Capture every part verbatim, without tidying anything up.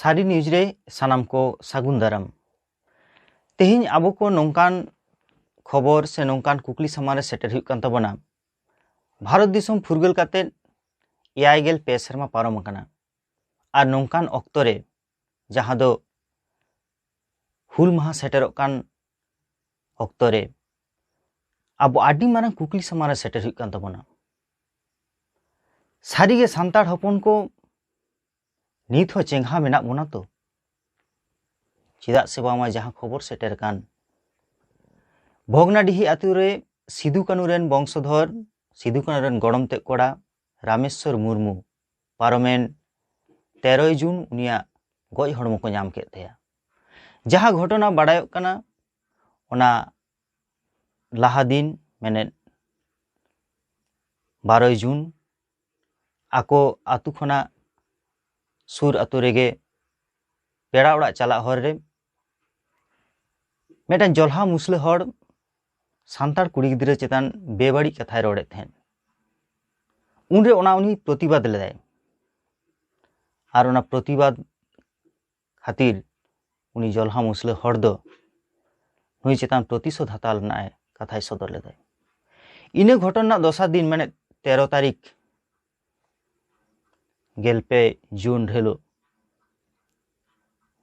ᱥᱟᱹᱨᱤ ᱱᱤᱭᱩᱡᱽ ᱨᱮ ᱥᱟᱱᱟᱢ ᱠᱚ ᱥᱟᱹᱜᱩᱱ ᱫᱟᱨᱟᱢ᱾ ᱛᱮᱦᱮᱧ ᱟᱵᱚ ᱠᱚ ᱱᱚᱝᱠᱟᱱ ᱠᱷᱚᱵᱚᱨ ᱥᱮ ᱱᱚᱝᱠᱟᱱ ᱠᱩᱠᱞᱤ ᱥᱟᱢᱟᱝ ᱨᱮ ᱥᱮᱴᱮᱨ ᱦᱩᱭᱩᱜ ᱠᱟᱱ ᱛᱟᱵᱚᱱᱟ, ᱵᱷᱟᱨᱚᱛ ᱫᱤᱥᱚᱢ ᱯᱷᱩᱨᱜᱟᱹᱞ ᱠᱟᱛᱮ ᱮᱭᱟᱭ ᱜᱮᱞ ᱯᱮ ᱥᱮᱨᱢᱟ ᱯᱟᱨᱚᱢ ᱟᱠᱟᱱᱟ, ᱟᱨ ᱱᱚᱝᱠᱟᱱ ᱚᱠᱛᱚ ᱨᱮ, ᱡᱟᱦᱟᱸ ᱫᱚ ᱦᱩᱞ ᱢᱟᱦᱟ ᱥᱮᱴᱮᱨᱚᱜ ᱠᱟᱱ ᱚᱠᱛᱚ ᱨᱮ, ᱟᱵᱚ ᱟᱹᱰᱤ ᱢᱟᱨᱟᱝ ᱠᱩᱠᱞᱤ ᱥᱟᱢᱟᱝ ᱨᱮ ᱥᱮᱴᱮᱨ ᱦᱩᱭᱩᱜ ᱠᱟᱱ ᱛᱟᱵᱚᱱᱟ, ᱥᱟᱹᱨᱤᱜᱮ ᱥᱟᱱᱛᱟᱲ ᱦᱚᱯᱚᱱ ᱠᱚ ᱱᱤᱛ ᱦᱚᱸ ᱪᱮᱸᱜᱷᱟ ᱢᱮᱱᱟᱜ ᱵᱚᱱᱟ ᱛᱚ? ᱪᱮᱫᱟᱜ ᱥᱮ ᱵᱟᱝᱢᱟ ᱡᱟᱦᱟᱸ ᱠᱷᱚᱵᱚᱨ ᱥᱮᱴᱮᱨ ᱟᱠᱟᱱ, ᱵᱷᱚᱜᱽᱱᱟᱰᱤᱦᱤ ᱟᱛᱳ ᱨᱮ ᱥᱤᱫᱩ ᱠᱟᱹᱱᱩ ᱨᱮᱱ ᱵᱚᱝᱥᱚᱫᱷᱚᱨ, ᱥᱤᱫᱩ ᱠᱟᱹᱱᱩ ᱨᱮᱱ ᱜᱚᱲᱚᱢ ᱛᱮᱫ ᱠᱚᱲᱟ ᱨᱟᱢᱮᱥᱣᱚᱨ ᱢᱩᱨᱢᱩ ᱯᱟᱨᱚᱢᱮᱱ ᱛᱮᱨᱚᱭ ᱡᱩᱱ ᱩᱱᱤᱭᱟᱜ ᱜᱚᱡ ᱦᱚᱲᱢᱚ ᱠᱚ ᱧᱟᱢ ᱠᱮᱫ ᱛᱟᱭᱟ᱾ ᱡᱟᱦᱟᱸ ᱜᱷᱚᱴᱚᱱᱟ ᱵᱟᱰᱟᱭᱚᱜ ᱠᱟᱱᱟ, ᱚᱱᱟ ᱞᱟᱦᱟ ᱫᱤᱱ, ᱢᱮᱱᱮᱫ ᱵᱟᱨᱚᱭ ᱡᱩᱱ, ᱟᱠᱚ ᱟᱛᱳ ᱠᱷᱚᱱᱟᱜ ᱥᱩᱨ ᱟᱛᱳ ᱨᱮᱜᱮ ᱯᱮᱲᱟ ᱚᱲᱟᱜ ᱪᱟᱞᱟᱜ ᱦᱚᱨ ᱨᱮ ᱢᱤᱫᱴᱟᱝ ᱡᱚᱞᱦᱟ ᱢᱩᱥᱞᱟᱹ ᱦᱚᱲ ᱥᱟᱱᱛᱟᱲ ᱠᱩᱲᱤ ᱜᱤᱫᱽᱨᱟᱹ ᱪᱮᱛᱟᱱ ᱵᱮᱵᱟᱹᱲᱤᱡ ᱠᱟᱛᱷᱟᱭ ᱨᱚᱲᱮᱫ ᱛᱟᱦᱮᱸᱫ᱾ ᱩᱱᱨᱮ ᱚᱱᱟ ᱩᱱᱤ ᱯᱨᱚᱛᱤᱵᱟᱫ ᱞᱮᱫᱟᱭ, ᱟᱨ ᱚᱱᱟ ᱯᱨᱚᱛᱤᱵᱟᱫ ᱠᱷᱟᱹᱛᱤᱨ ᱩᱱᱤ ᱡᱚᱞᱦᱟ ᱢᱩᱥᱞᱟᱹ ᱦᱚᱲ ᱫᱚ ᱱᱩᱭ ᱪᱮᱛᱟᱱ ᱯᱨᱚᱛᱤᱥᱳᱫᱷ ᱦᱟᱛᱟᱣ ᱨᱮᱱᱟᱜ ᱮ ᱠᱟᱛᱷᱟᱭ ᱥᱚᱫᱚᱨ ᱞᱮᱫᱟᱭ᱾ ᱤᱱᱟᱹ ᱜᱷᱚᱴᱚᱱᱟ ᱨᱮᱱᱟᱜ ᱫᱚᱥᱟᱨ ᱫᱤᱱ, ᱢᱟᱱᱮ ᱛᱮᱨᱚ ᱛᱟᱹᱨᱤᱠᱷ, ᱜᱮᱞ ᱯᱮ ᱡᱩᱱ ᱦᱤᱞᱳᱜ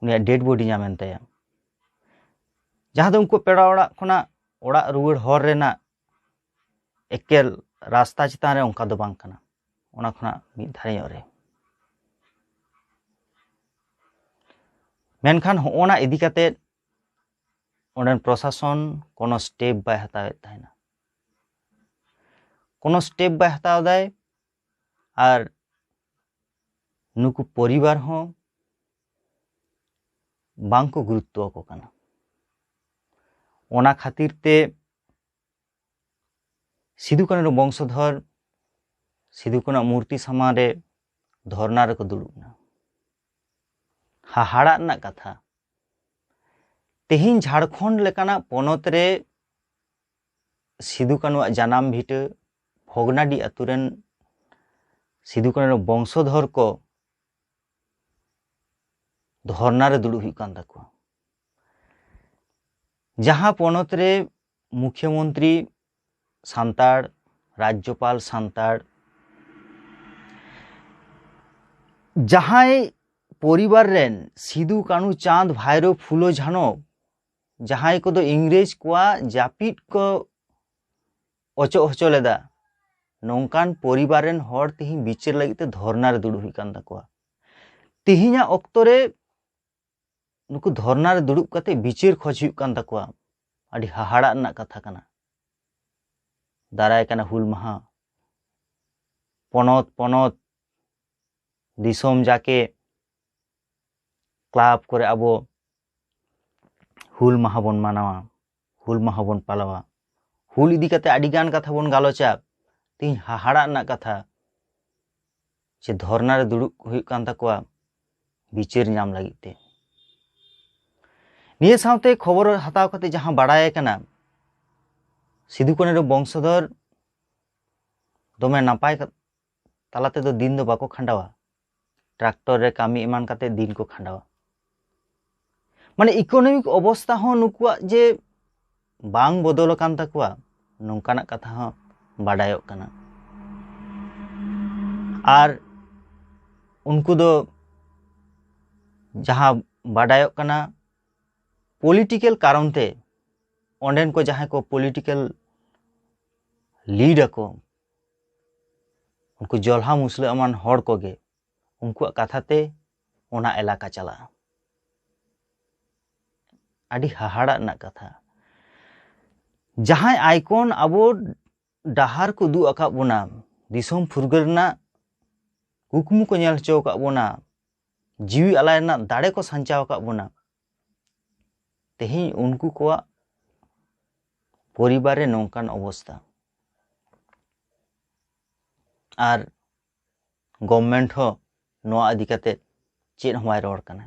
ᱩᱱᱤᱭᱟᱜ ᱰᱮᱰ ᱵᱚᱰᱤ ᱧᱟᱢᱮᱱ ᱛᱟᱭᱟ, ᱡᱟᱦᱟᱸ ᱫᱚ ᱩᱱᱠᱩ ᱯᱮᱲᱟ ᱚᱲᱟᱜ ᱠᱷᱚᱱᱟᱜ ᱚᱲᱟᱜ ᱨᱩᱣᱟᱹᱲ ᱦᱚᱨ ᱨᱮᱱᱟᱜ ᱮᱠᱮᱞ ᱨᱟᱥᱛᱟ ᱪᱮᱛᱟᱱ ᱨᱮ ᱚᱱᱠᱟ ᱫᱚ ᱵᱟᱝ ᱠᱟᱱᱟ, ᱚᱱᱟ ᱠᱷᱚᱱᱟᱜ ᱢᱤᱫ ᱫᱷᱟᱨᱮ ᱧᱚᱜ ᱨᱮ᱾ ᱢᱮᱱᱠᱷᱟᱱ ᱦᱚᱸᱜᱼᱚᱱᱟ ᱤᱫᱤ ᱠᱟᱛᱮ ᱚᱸᱰᱮᱱ ᱯᱨᱚᱥᱟᱥᱚᱱ ᱠᱳᱱᱳ ᱥᱴᱮᱯ ᱵᱟᱭ ᱦᱟᱛᱟᱣᱮᱫ ᱛᱟᱦᱮᱱᱟ, ᱠᱳᱱᱳ ᱥᱴᱮᱯ ᱵᱟᱭ ᱦᱟᱛᱟᱣ ᱫᱟᱭ᱾ ᱟᱨ ᱱᱩᱠᱩ ᱯᱚᱨᱤᱵᱟᱨ ᱦᱚᱸ ᱵᱟᱝ ᱠᱚ ᱜᱩᱨᱩᱛᱛᱚ ᱟᱠᱚ ᱠᱟᱱᱟ᱾ ᱚᱱᱟ ᱠᱷᱟᱹᱛᱤᱨ ᱛᱮ ᱥᱤᱫᱩ ᱠᱟᱹᱱᱩ ᱵᱚᱝᱥᱚᱫᱷᱚᱨ ᱥᱤᱫᱩ ᱠᱟᱹᱱᱩ ᱢᱩᱨᱛᱤ ᱥᱟᱢᱟᱝ ᱨᱮ ᱫᱷᱚᱨᱱᱟ ᱨᱮᱠᱚ ᱫᱩᱲᱩᱵ ᱮᱱᱟ᱾ ᱦᱟᱦᱟᱲᱟᱜ ᱨᱮᱱᱟᱜ ᱠᱟᱛᱷᱟ, ᱛᱮᱦᱮᱧ ᱡᱷᱟᱲᱠᱷᱚᱸᱰ ᱞᱮᱠᱟᱱᱟᱜ ᱯᱚᱱᱚᱛ ᱨᱮ ᱥᱤᱫᱩ ᱠᱟᱹᱱᱩᱣᱟᱜ ᱡᱟᱱᱟᱢ ᱵᱷᱤᱴᱟᱹ ᱵᱷᱚᱜᱽᱱᱟᱰᱤ ᱟᱛᱳ ᱨᱮᱱ ᱥᱤᱫᱩ ᱠᱟᱹᱱᱩ ᱵᱚᱝᱥᱚᱫᱷᱚᱨ ᱠᱚ ᱫᱷᱚᱨᱱᱟ ᱨᱮ ᱫᱩᱲᱩᱵ ᱦᱩᱭᱩᱜ ᱠᱟᱱ ᱛᱟᱠᱚᱣᱟ᱾ ᱡᱟᱦᱟᱸ ᱯᱚᱱᱚᱛ ᱨᱮ ᱢᱩᱠᱷᱭᱚᱢᱚᱱᱛᱨᱤ ᱥᱟᱱᱛᱟᱲ, ᱨᱟᱡᱽᱡᱚᱯᱟᱞ ᱥᱟᱱᱛᱟᱲ, ᱡᱟᱦᱟᱸᱭ ᱯᱚᱨᱤᱵᱟᱨ ᱨᱮᱱ ᱥᱤᱫᱩ, ᱠᱟᱹᱱᱩ, ᱪᱟᱸᱫᱽ, ᱵᱷᱟᱭᱨᱳ, ᱯᱷᱩᱞᱳ, ᱡᱷᱟᱱᱳ, ᱡᱟᱦᱟᱸᱭ ᱠᱚᱫᱚ ᱤᱝᱨᱮᱡᱽ ᱠᱚᱣᱟᱜ ᱡᱟᱹᱯᱤᱫ ᱠᱚ ᱚᱪᱚᱜ ᱦᱚᱪᱚ ᱞᱮᱫᱟ, ᱱᱚᱝᱠᱟᱱ ᱯᱚᱨᱤᱵᱟᱨ ᱨᱮᱱ ᱦᱚᱲ ᱛᱮᱦᱮᱧ ᱵᱤᱪᱟᱹᱨ ᱞᱟᱹᱜᱤᱫ ᱛᱮ ᱫᱷᱚᱨᱱᱟ ᱨᱮ ᱫᱩᱲᱩᱵ ᱦᱩᱭᱩᱜ ᱠᱟᱱ ᱛᱟᱠᱚᱣᱟ᱾ ᱛᱮᱦᱮᱧᱟᱜ ᱚᱠᱛᱚ ᱨᱮ ᱱᱩᱠᱩ ᱫᱷᱚᱨᱱᱟ ᱨᱮ ᱫᱩᱲᱩᱵ ᱠᱟᱛᱮ ᱵᱤᱪᱟᱹᱨ ᱠᱷᱚᱡᱽ ᱦᱩᱭᱩᱜ ᱠᱟᱱ ᱛᱟᱠᱚᱣᱟ᱾ ᱟᱹᱰᱤ ᱦᱟᱦᱟᱲᱟᱜ ᱨᱮᱱᱟᱜ ᱠᱟᱛᱷᱟ ᱠᱟᱱᱟ᱾ ᱫᱟᱨᱟᱭ ᱠᱟᱱᱟ ᱦᱩᱞ ᱢᱟᱦᱟ, ᱯᱚᱱᱚᱛ ᱯᱚᱱᱚᱛ, ᱫᱤᱥᱚᱢ ᱡᱟᱠᱮ ᱠᱞᱟᱵᱽ ᱠᱚᱨᱮ ᱟᱵᱚ ᱦᱩᱞ ᱢᱟᱦᱟ ᱵᱚᱱ ᱢᱟᱱᱟᱣᱟ, ᱦᱩᱞ ᱢᱟᱦᱟ ᱵᱚᱱ ᱯᱟᱞᱟᱣᱟ᱾ ᱦᱩᱞ ᱤᱫᱤ ᱠᱟᱛᱮ ᱟᱹᱰᱤ ᱜᱟᱱ ᱠᱟᱛᱷᱟ ᱵᱚᱱ ᱜᱟᱞᱚᱪᱟ᱾ ᱛᱮᱦᱮᱧ ᱦᱟᱦᱟᱲᱟᱜ ᱨᱮᱱᱟᱜ ᱠᱟᱛᱷᱟ, ᱥᱮ ᱫᱷᱚᱨᱱᱟ ᱨᱮ ᱫᱩᱲᱩᱵ ᱦᱩᱭᱩᱜ ᱠᱟᱱ ᱛᱟᱠᱚᱣᱟ ᱵᱤᱪᱟᱹᱨ ᱧᱟᱢ ᱞᱟᱹᱜᱤᱫ ᱛᱮ᱾ ᱱᱤᱭᱟᱹ ᱥᱟᱶᱛᱮ ᱠᱷᱚᱵᱚᱨ ᱦᱟᱛᱟᱣ ᱠᱟᱛᱮ ᱡᱟᱦᱟᱸ ᱵᱟᱲᱟᱭ ᱠᱟᱱᱟ, ᱥᱤᱫᱩ ᱠᱟᱹᱱᱩ ᱨᱮᱱ ᱵᱚᱝᱥᱚᱫᱷᱚᱨ ᱫᱚᱢᱮ ᱱᱟᱯᱟᱭ ᱠᱟ-, ᱛᱟᱞᱟ ᱛᱮᱫᱚ ᱫᱤᱱ ᱫᱚ ᱵᱟᱠᱚ ᱠᱷᱟᱸᱰᱟᱣᱟ, ᱴᱨᱟᱠᱴᱚᱨ ᱨᱮ ᱠᱟᱹᱢᱤ ᱮᱢᱟᱱ ᱠᱟᱛᱮ ᱫᱤᱱ ᱠᱚ ᱠᱷᱟᱸᱰᱟᱣᱟ᱾ ᱢᱟᱱᱮ economic ᱚᱵᱚᱥᱛᱟ ᱦᱚᱸ ᱱᱩᱠᱩᱣᱟᱜ ᱡᱮ ᱵᱟᱝ ᱵᱚᱫᱚᱞ ᱟᱠᱟᱱ ᱛᱟᱠᱚᱣᱟ, ᱱᱚᱝᱠᱟᱱᱟᱜ ᱠᱟᱛᱷᱟ ᱦᱚᱸ ᱵᱟᱰᱟᱭᱚᱜ ᱠᱟᱱᱟ᱾ ᱟᱨ ᱩᱱᱠᱩ ᱫᱚ ᱡᱟᱦᱟᱸ ᱵᱟᱰᱟᱭᱚᱜ ᱠᱟᱱᱟ, ᱯᱚᱞᱤᱴᱤᱠᱮᱞ ᱠᱟᱨᱚᱱ ᱛᱮ ᱚᱸᱰᱮᱱ ᱠᱚ ᱡᱟᱦᱟᱸᱭ ᱠᱚ ᱯᱚᱞᱤᱴᱤᱠᱮᱞ ᱞᱤᱰ ᱟᱠᱚ, ᱩᱱᱠᱩ ᱡᱚᱞᱦᱟ ᱢᱩᱥᱞᱟᱹ ᱮᱢᱟᱱ ᱦᱚᱲ ᱠᱚᱜᱮ ᱩᱱᱠᱩᱣᱟᱜ ᱠᱟᱛᱷᱟ ᱛᱮ ᱚᱱᱟ ᱮᱞᱟᱠᱟ ᱪᱟᱞᱟᱜᱼᱟ᱾ ᱟᱹᱰᱤ ᱦᱟᱦᱟᱲᱟᱜ ᱨᱮᱱᱟᱜ ᱠᱟᱛᱷᱟ᱾ ᱡᱟᱦᱟᱸᱭ ᱟᱭᱠᱚᱱ ᱟᱵᱚ ᱰᱟᱦᱟᱨ ᱠᱚ ᱩᱫᱩᱜ ᱟᱠᱟᱫ ᱵᱚᱱᱟ, ᱫᱤᱥᱚᱢ ᱯᱷᱩᱨᱜᱟᱹᱞ ᱨᱮᱱᱟᱜ ᱠᱩᱠᱢᱩ ᱠᱚ ᱧᱮᱞ ᱦᱚᱪᱚ ᱟᱠᱟᱫ ᱵᱚᱱᱟ, ᱡᱤᱣᱤ ᱟᱞᱟᱭ ᱨᱮᱱᱟᱜ ᱫᱟᱲᱮ ᱠᱚ ᱥᱟᱧᱪᱟᱣ ᱟᱠᱟᱫ ᱵᱚᱱᱟ, ᱛᱮᱦᱮᱧ ᱩᱱᱠᱩ ᱠᱚᱣᱟᱜ ᱯᱚᱨᱤᱵᱟᱨ ᱨᱮ ᱱᱚᱝᱠᱟᱱ ᱚᱵᱚᱥᱛᱟ᱾ ᱟᱨ ᱜᱚᱵᱷᱢᱮᱱᱴ ᱦᱚᱸ ᱱᱚᱣᱟ ᱤᱫᱤ ᱠᱟᱛᱮ ᱪᱮᱫ ᱦᱚᱸ ᱵᱟᱭ ᱨᱚᱲ ᱠᱟᱱᱟ᱾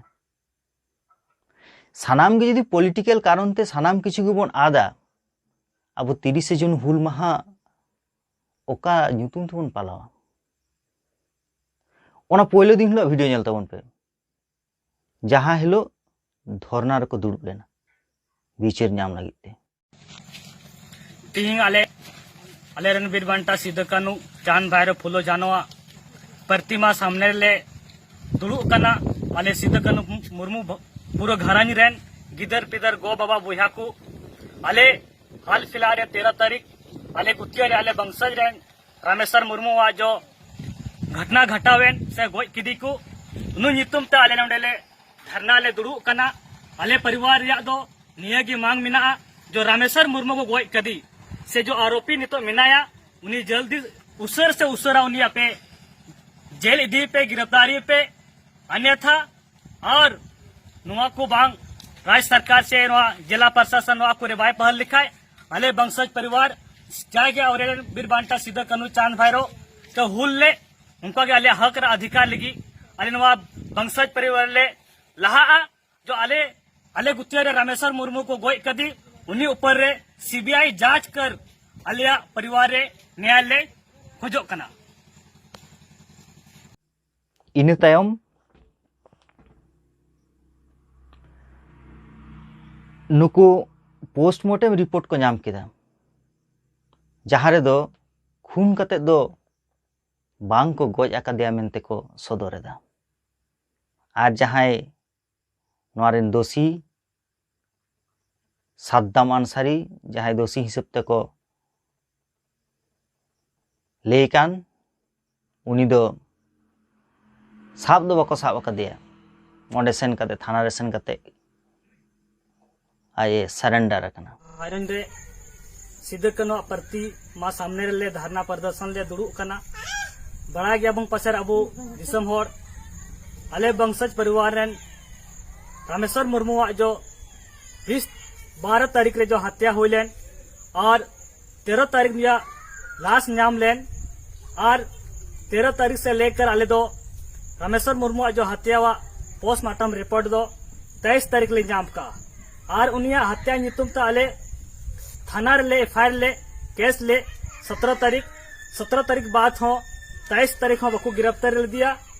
ᱥᱟᱱᱟᱢ ᱜᱮ ᱡᱩᱫᱤ ᱯᱚᱞᱤᱴᱤᱠᱮᱞ ᱠᱟᱨᱚᱱ ᱛᱮ ᱥᱟᱱᱟᱢ ᱠᱤᱪᱷᱩ ᱜᱮᱵᱚᱱ ᱟᱫᱟ, ᱟᱵᱚ ᱛᱤᱨᱤᱥᱮ ᱡᱩᱱ ᱦᱩᱞ ᱢᱟᱦᱟ ᱚᱠᱟ ᱧᱩᱛᱩᱢ ᱛᱮᱵᱚᱱ ᱯᱟᱞᱟᱣᱟ? ᱚᱱᱟ ᱯᱳᱭᱞᱳ ᱫᱤᱱ ᱦᱤᱞᱳᱜ ᱵᱷᱤᱰᱤᱭᱳ ᱧᱮᱞ ᱛᱟᱵᱚᱱ ᱯᱮ᱾ ᱡᱟᱦᱟᱸ ᱦᱤᱞᱳᱜ ᱫᱷᱚᱨᱱᱟ ᱨᱮᱠᱚ ᱫᱩᱲᱩᱵ ᱞᱮᱱᱟ ᱵᱤᱪᱟᱹᱨ ᱧᱟᱢ ᱞᱟᱹᱜᱤᱫ ᱛᱮ᱾ ᱛᱤᱦᱤᱧ ᱟᱞᱮ, ᱟᱞᱮ ᱨᱮᱱ ᱵᱤᱨ ᱵᱟᱱᱴᱟ ᱥᱤᱫᱩ ᱠᱟᱹᱱᱩ, ᱪᱟᱸᱫᱽ ᱵᱷᱟᱭᱨᱳ, ᱯᱷᱩᱞᱳ ᱡᱷᱟᱱᱚᱣᱟᱜ ᱯᱨᱚᱛᱤᱢᱟ ᱥᱟᱢᱱᱮ ᱨᱮᱞᱮ ᱫᱩᱲᱩᱵ ᱠᱟᱱᱟ᱾ ᱟᱞᱮ ᱥᱤᱫᱩ ᱠᱟᱹᱱᱩ ᱢᱩᱨᱢᱩ ᱵᱷ-, ᱯᱩᱨᱟᱹ ᱜᱷᱟᱨᱚᱸᱡᱽ ᱨᱮᱱ ᱜᱤᱫᱟᱹᱨ ᱯᱤᱫᱟᱹᱨ, ᱜᱚ ᱵᱟᱵᱟ ᱵᱚᱭᱦᱟ ᱠᱚ, ᱟᱞᱮ ᱦᱟᱞ ᱯᱷᱤᱞᱦᱟᱞ ᱨᱮ ᱛᱮᱨᱚ ᱛᱟᱹᱨᱤᱠᱷ ᱟᱞᱮ ᱜᱩᱛᱤᱭᱟᱹ ᱨᱮ ᱟᱞᱮ ᱵᱚᱝᱥᱚᱡᱽ ᱨᱮᱱ ᱨᱟᱢᱮᱥᱣᱚᱨ ᱢᱩᱨᱢᱩᱣᱟᱜ ᱡᱚ ᱜᱷᱚᱴᱱᱟ ᱜᱷᱟᱴᱟᱣᱮᱱ ᱥᱮ ᱜᱚᱡ ᱠᱮᱫᱮ ᱠᱚ, ᱩᱱᱤ ᱧᱩᱛᱩᱢ ᱛᱮ ᱟᱞᱮ ᱱᱚᱰᱮ ᱞᱮ ᱫᱷᱟᱨᱱᱟ ᱞᱮ ᱫᱩᱲᱩᱵ ᱠᱟᱱᱟ᱾ ᱟᱞᱮ ᱯᱚᱨᱤᱵᱟᱨ ᱨᱮᱭᱟᱜ ᱫᱚ ᱱᱤᱭᱟᱹ ᱜᱮ ᱢᱟᱝ ᱢᱮᱱᱟᱜᱼᱟ, ᱡᱚ ᱨᱟᱢᱮᱥᱣᱚᱨ ᱢᱩᱨᱢᱩ ᱠᱚ ᱜᱚᱡ ᱠᱟᱫᱮ ᱥᱮ ᱡᱚ ᱟᱨᱳᱯᱤ ᱱᱤᱛᱚᱜ ᱢᱮᱱᱟᱭᱟ, ᱩᱱᱤ ᱡᱚᱞᱫᱤ ᱩᱥᱟᱹᱨ ᱥᱮ ᱩᱥᱟᱹᱨᱟ ᱩᱱᱤ ᱟᱯᱮ ᱡᱮᱞ ᱤᱫᱤᱭᱮ ᱯᱮ, ᱜᱤᱨᱯᱷᱛᱟᱨᱤᱭᱮ ᱯᱮ, ᱚᱱᱭᱚᱛᱷᱟ ᱟᱨ ᱱᱚᱣᱟ ᱠᱚ ᱵᱟᱝ ᱨᱟᱡᱽ ᱥᱚᱨᱠᱟᱨ ᱥᱮ ᱱᱚᱣᱟ ᱡᱮᱞᱟ ᱯᱨᱚᱥᱟᱥᱚᱱ ᱱᱚᱣᱟ ᱠᱚᱨᱮ ᱵᱟᱭ ᱯᱟᱦᱟᱞ ᱞᱮᱠᱷᱟᱡ ᱟᱞᱮ ᱵᱚᱝᱥᱚᱡᱽ ᱯᱚᱨᱤᱵᱟᱨ ᱡᱟᱭᱜᱮ ᱟᱞᱮ ᱨᱮᱱ ᱵᱤᱨ ᱵᱟᱱᱴᱟ ᱥᱤᱫᱩ ᱠᱟᱹᱱᱩ ᱪᱟᱸᱫᱽ ᱵᱷᱟᱭᱨᱳ ᱠᱚ ᱦᱩᱞ ᱞᱮ ᱚᱱᱠᱟᱜᱮ ᱟᱞᱮᱭᱟᱜ ᱦᱚᱠ ᱨᱮ ᱚᱫᱷᱤᱠᱟᱨ ᱞᱟᱹᱜᱤᱫ ᱟᱞᱮ ᱱᱚᱣᱟ ᱵᱚᱝᱥᱚᱡᱽ ᱯᱚᱨᱤᱵᱟᱨ ᱞᱮ ᱞᱟᱦᱟᱜᱼᱟ᱾ ᱡᱚ ᱟᱞᱮ, ᱟᱞᱮ ᱜᱩᱛᱤᱭᱟᱹ ᱨᱮ ᱨᱟᱢᱮᱥᱣᱚᱨ ᱢᱩᱨᱢᱩ ᱠᱚ ᱜᱚᱡ ᱠᱟᱫᱮ, ᱩᱱᱤ ᱩᱯᱚᱨ ᱨᱮ ᱥᱤᱵᱤᱟᱭ ᱡᱟᱸᱪ ᱠᱟᱨ ᱟᱞᱮᱭᱟᱜ ᱯᱚᱨᱤᱵᱟᱨ ᱨᱮ ᱱᱮᱭᱟᱭ ᱞᱮ ᱠᱷᱚᱡᱚᱜ ᱠᱟᱱᱟ᱾ ᱤᱱᱟᱹ ᱛᱟᱭᱚᱢ ᱱᱩᱠᱩ ᱯᱳᱥᱴᱢᱚᱨᱴᱮᱢ ᱨᱤᱯᱳᱨᱴ ᱠᱚ ᱧᱟᱢ ᱠᱮᱫᱟ, ᱡᱟᱦᱟᱸ ᱨᱮᱫᱚ ᱠᱷᱩᱱ ᱠᱟᱛᱮ ᱫᱚ ᱵᱟᱝ ᱠᱚ ᱜᱚᱡ ᱟᱠᱟᱫᱮᱭᱟ ᱢᱮᱱᱛᱮ ᱠᱚ ᱥᱚᱫᱚᱨ ᱮᱫᱟ᱾ ᱟᱨ ᱡᱟᱦᱟᱸᱭ ᱱᱚᱣᱟ ᱨᱮᱱ ᱫᱳᱥᱤ ᱥᱟᱫᱫᱟᱢ ᱟᱱᱥᱟᱨᱤ, ᱡᱟᱦᱟᱸᱭ ᱫᱳᱥᱤ ᱦᱤᱥᱟᱹᱵ ᱛᱮᱠᱚ ᱞᱟᱹᱭ ᱠᱟᱱ, ᱩᱱᱤ ᱫᱚ ᱥᱟᱵ ᱫᱚ ᱵᱟᱠᱚ ᱥᱟᱵ ᱟᱠᱟᱫᱮᱭᱟ, ᱚᱸᱰᱮ ᱥᱮᱱ ᱠᱟᱛᱮ, ᱛᱷᱟᱱᱟ ᱨᱮ ᱥᱮᱱ ᱠᱟᱛᱮ ᱟᱡ ᱮ ᱥᱟᱨᱮᱱᱰᱟᱨ ᱟᱠᱟᱱᱟ᱾ ᱦᱟᱭᱨᱚᱝ ᱨᱮ ᱥᱤᱫᱩ ᱠᱟᱹᱱᱩᱣᱟᱜ ᱯᱨᱚᱛᱤᱢᱟ ᱥᱟᱢᱱᱮ ᱨᱮᱞᱮ ᱫᱷᱟᱨᱱᱟ ᱯᱨᱚᱫᱚᱨᱥᱚᱱ ᱞᱮ ᱫᱩᱲᱩᱵ ᱠᱟᱱᱟ᱾ ᱵᱟᱲᱟᱭ ᱜᱮᱭᱟᱵᱚᱱ ᱯᱟᱥᱮᱨ ᱟᱵᱚ ᱫᱤᱥᱚᱢ ᱦᱚᱲ, ᱟᱞᱮ ᱵᱚᱝᱥᱚᱡᱽ ᱯᱚᱨᱤᱵᱟᱨ ᱨᱮᱱ ᱨᱟᱢᱮᱥᱣᱚᱨ ᱢᱩᱨᱢᱩᱣᱟᱜ ᱡᱚ ᱵᱤᱥ ᱵᱟᱨᱚ ᱛᱟᱹᱨᱤᱠᱷ ᱨᱮ ᱡᱚ ᱦᱟᱛᱭᱟ ᱦᱩᱭ ᱞᱮᱱ ᱟᱨ ᱛᱮᱨᱚ ᱛᱟᱹᱨᱤᱠᱷ ᱨᱮᱭᱟᱜ ᱞᱟᱥ ᱧᱟᱢ ᱞᱮᱱ ᱟᱨ ᱛᱮᱨᱚ ᱛᱟᱹᱨᱤᱠᱷ ᱥᱮ ᱞᱮᱠᱟᱨ ᱟᱞᱮ ᱫᱚ ᱨᱟᱢᱮᱥᱣᱚᱨ ᱢᱩᱨᱢᱩᱣᱟᱜ ᱡᱚ ᱦᱟᱛᱭᱟᱣᱟᱜ ᱯᱳᱥᱴᱢᱚᱨᱴᱮᱢ ᱨᱤᱯᱳᱨᱴ ᱫᱚ ᱛᱮᱭᱤᱥ ᱛᱟᱹᱨᱤᱠᱷ ᱞᱮ ᱧᱟᱢ ᱠᱟᱜᱼᱟ᱾ ᱟᱨ ᱩᱱᱤᱭᱟᱜ ᱦᱟᱛᱭᱟ ᱧᱩᱛᱩᱢ ᱛᱮ ᱟᱞᱮ ᱛᱷᱟᱱᱟ ᱨᱮᱞᱮ ᱮᱯᱷ ᱟᱭ ᱟᱨ ᱞᱮ ᱠᱮᱥ ᱞᱮ ᱥᱚᱛᱨᱚ ᱛᱟᱹᱨᱤᱠᱷ, ᱥᱚᱛᱨᱚ ᱛᱟᱹᱨᱤᱠᱷ ᱵᱟᱫ ᱦᱚᱸ ᱛᱮᱭᱤᱥ ᱛᱟᱹᱨᱤᱠᱷ ᱦᱚᱸ ᱵᱟᱠᱚ ᱜᱤᱨᱟᱯᱛᱟᱨ ᱞᱮᱫᱮᱭᱟ᱾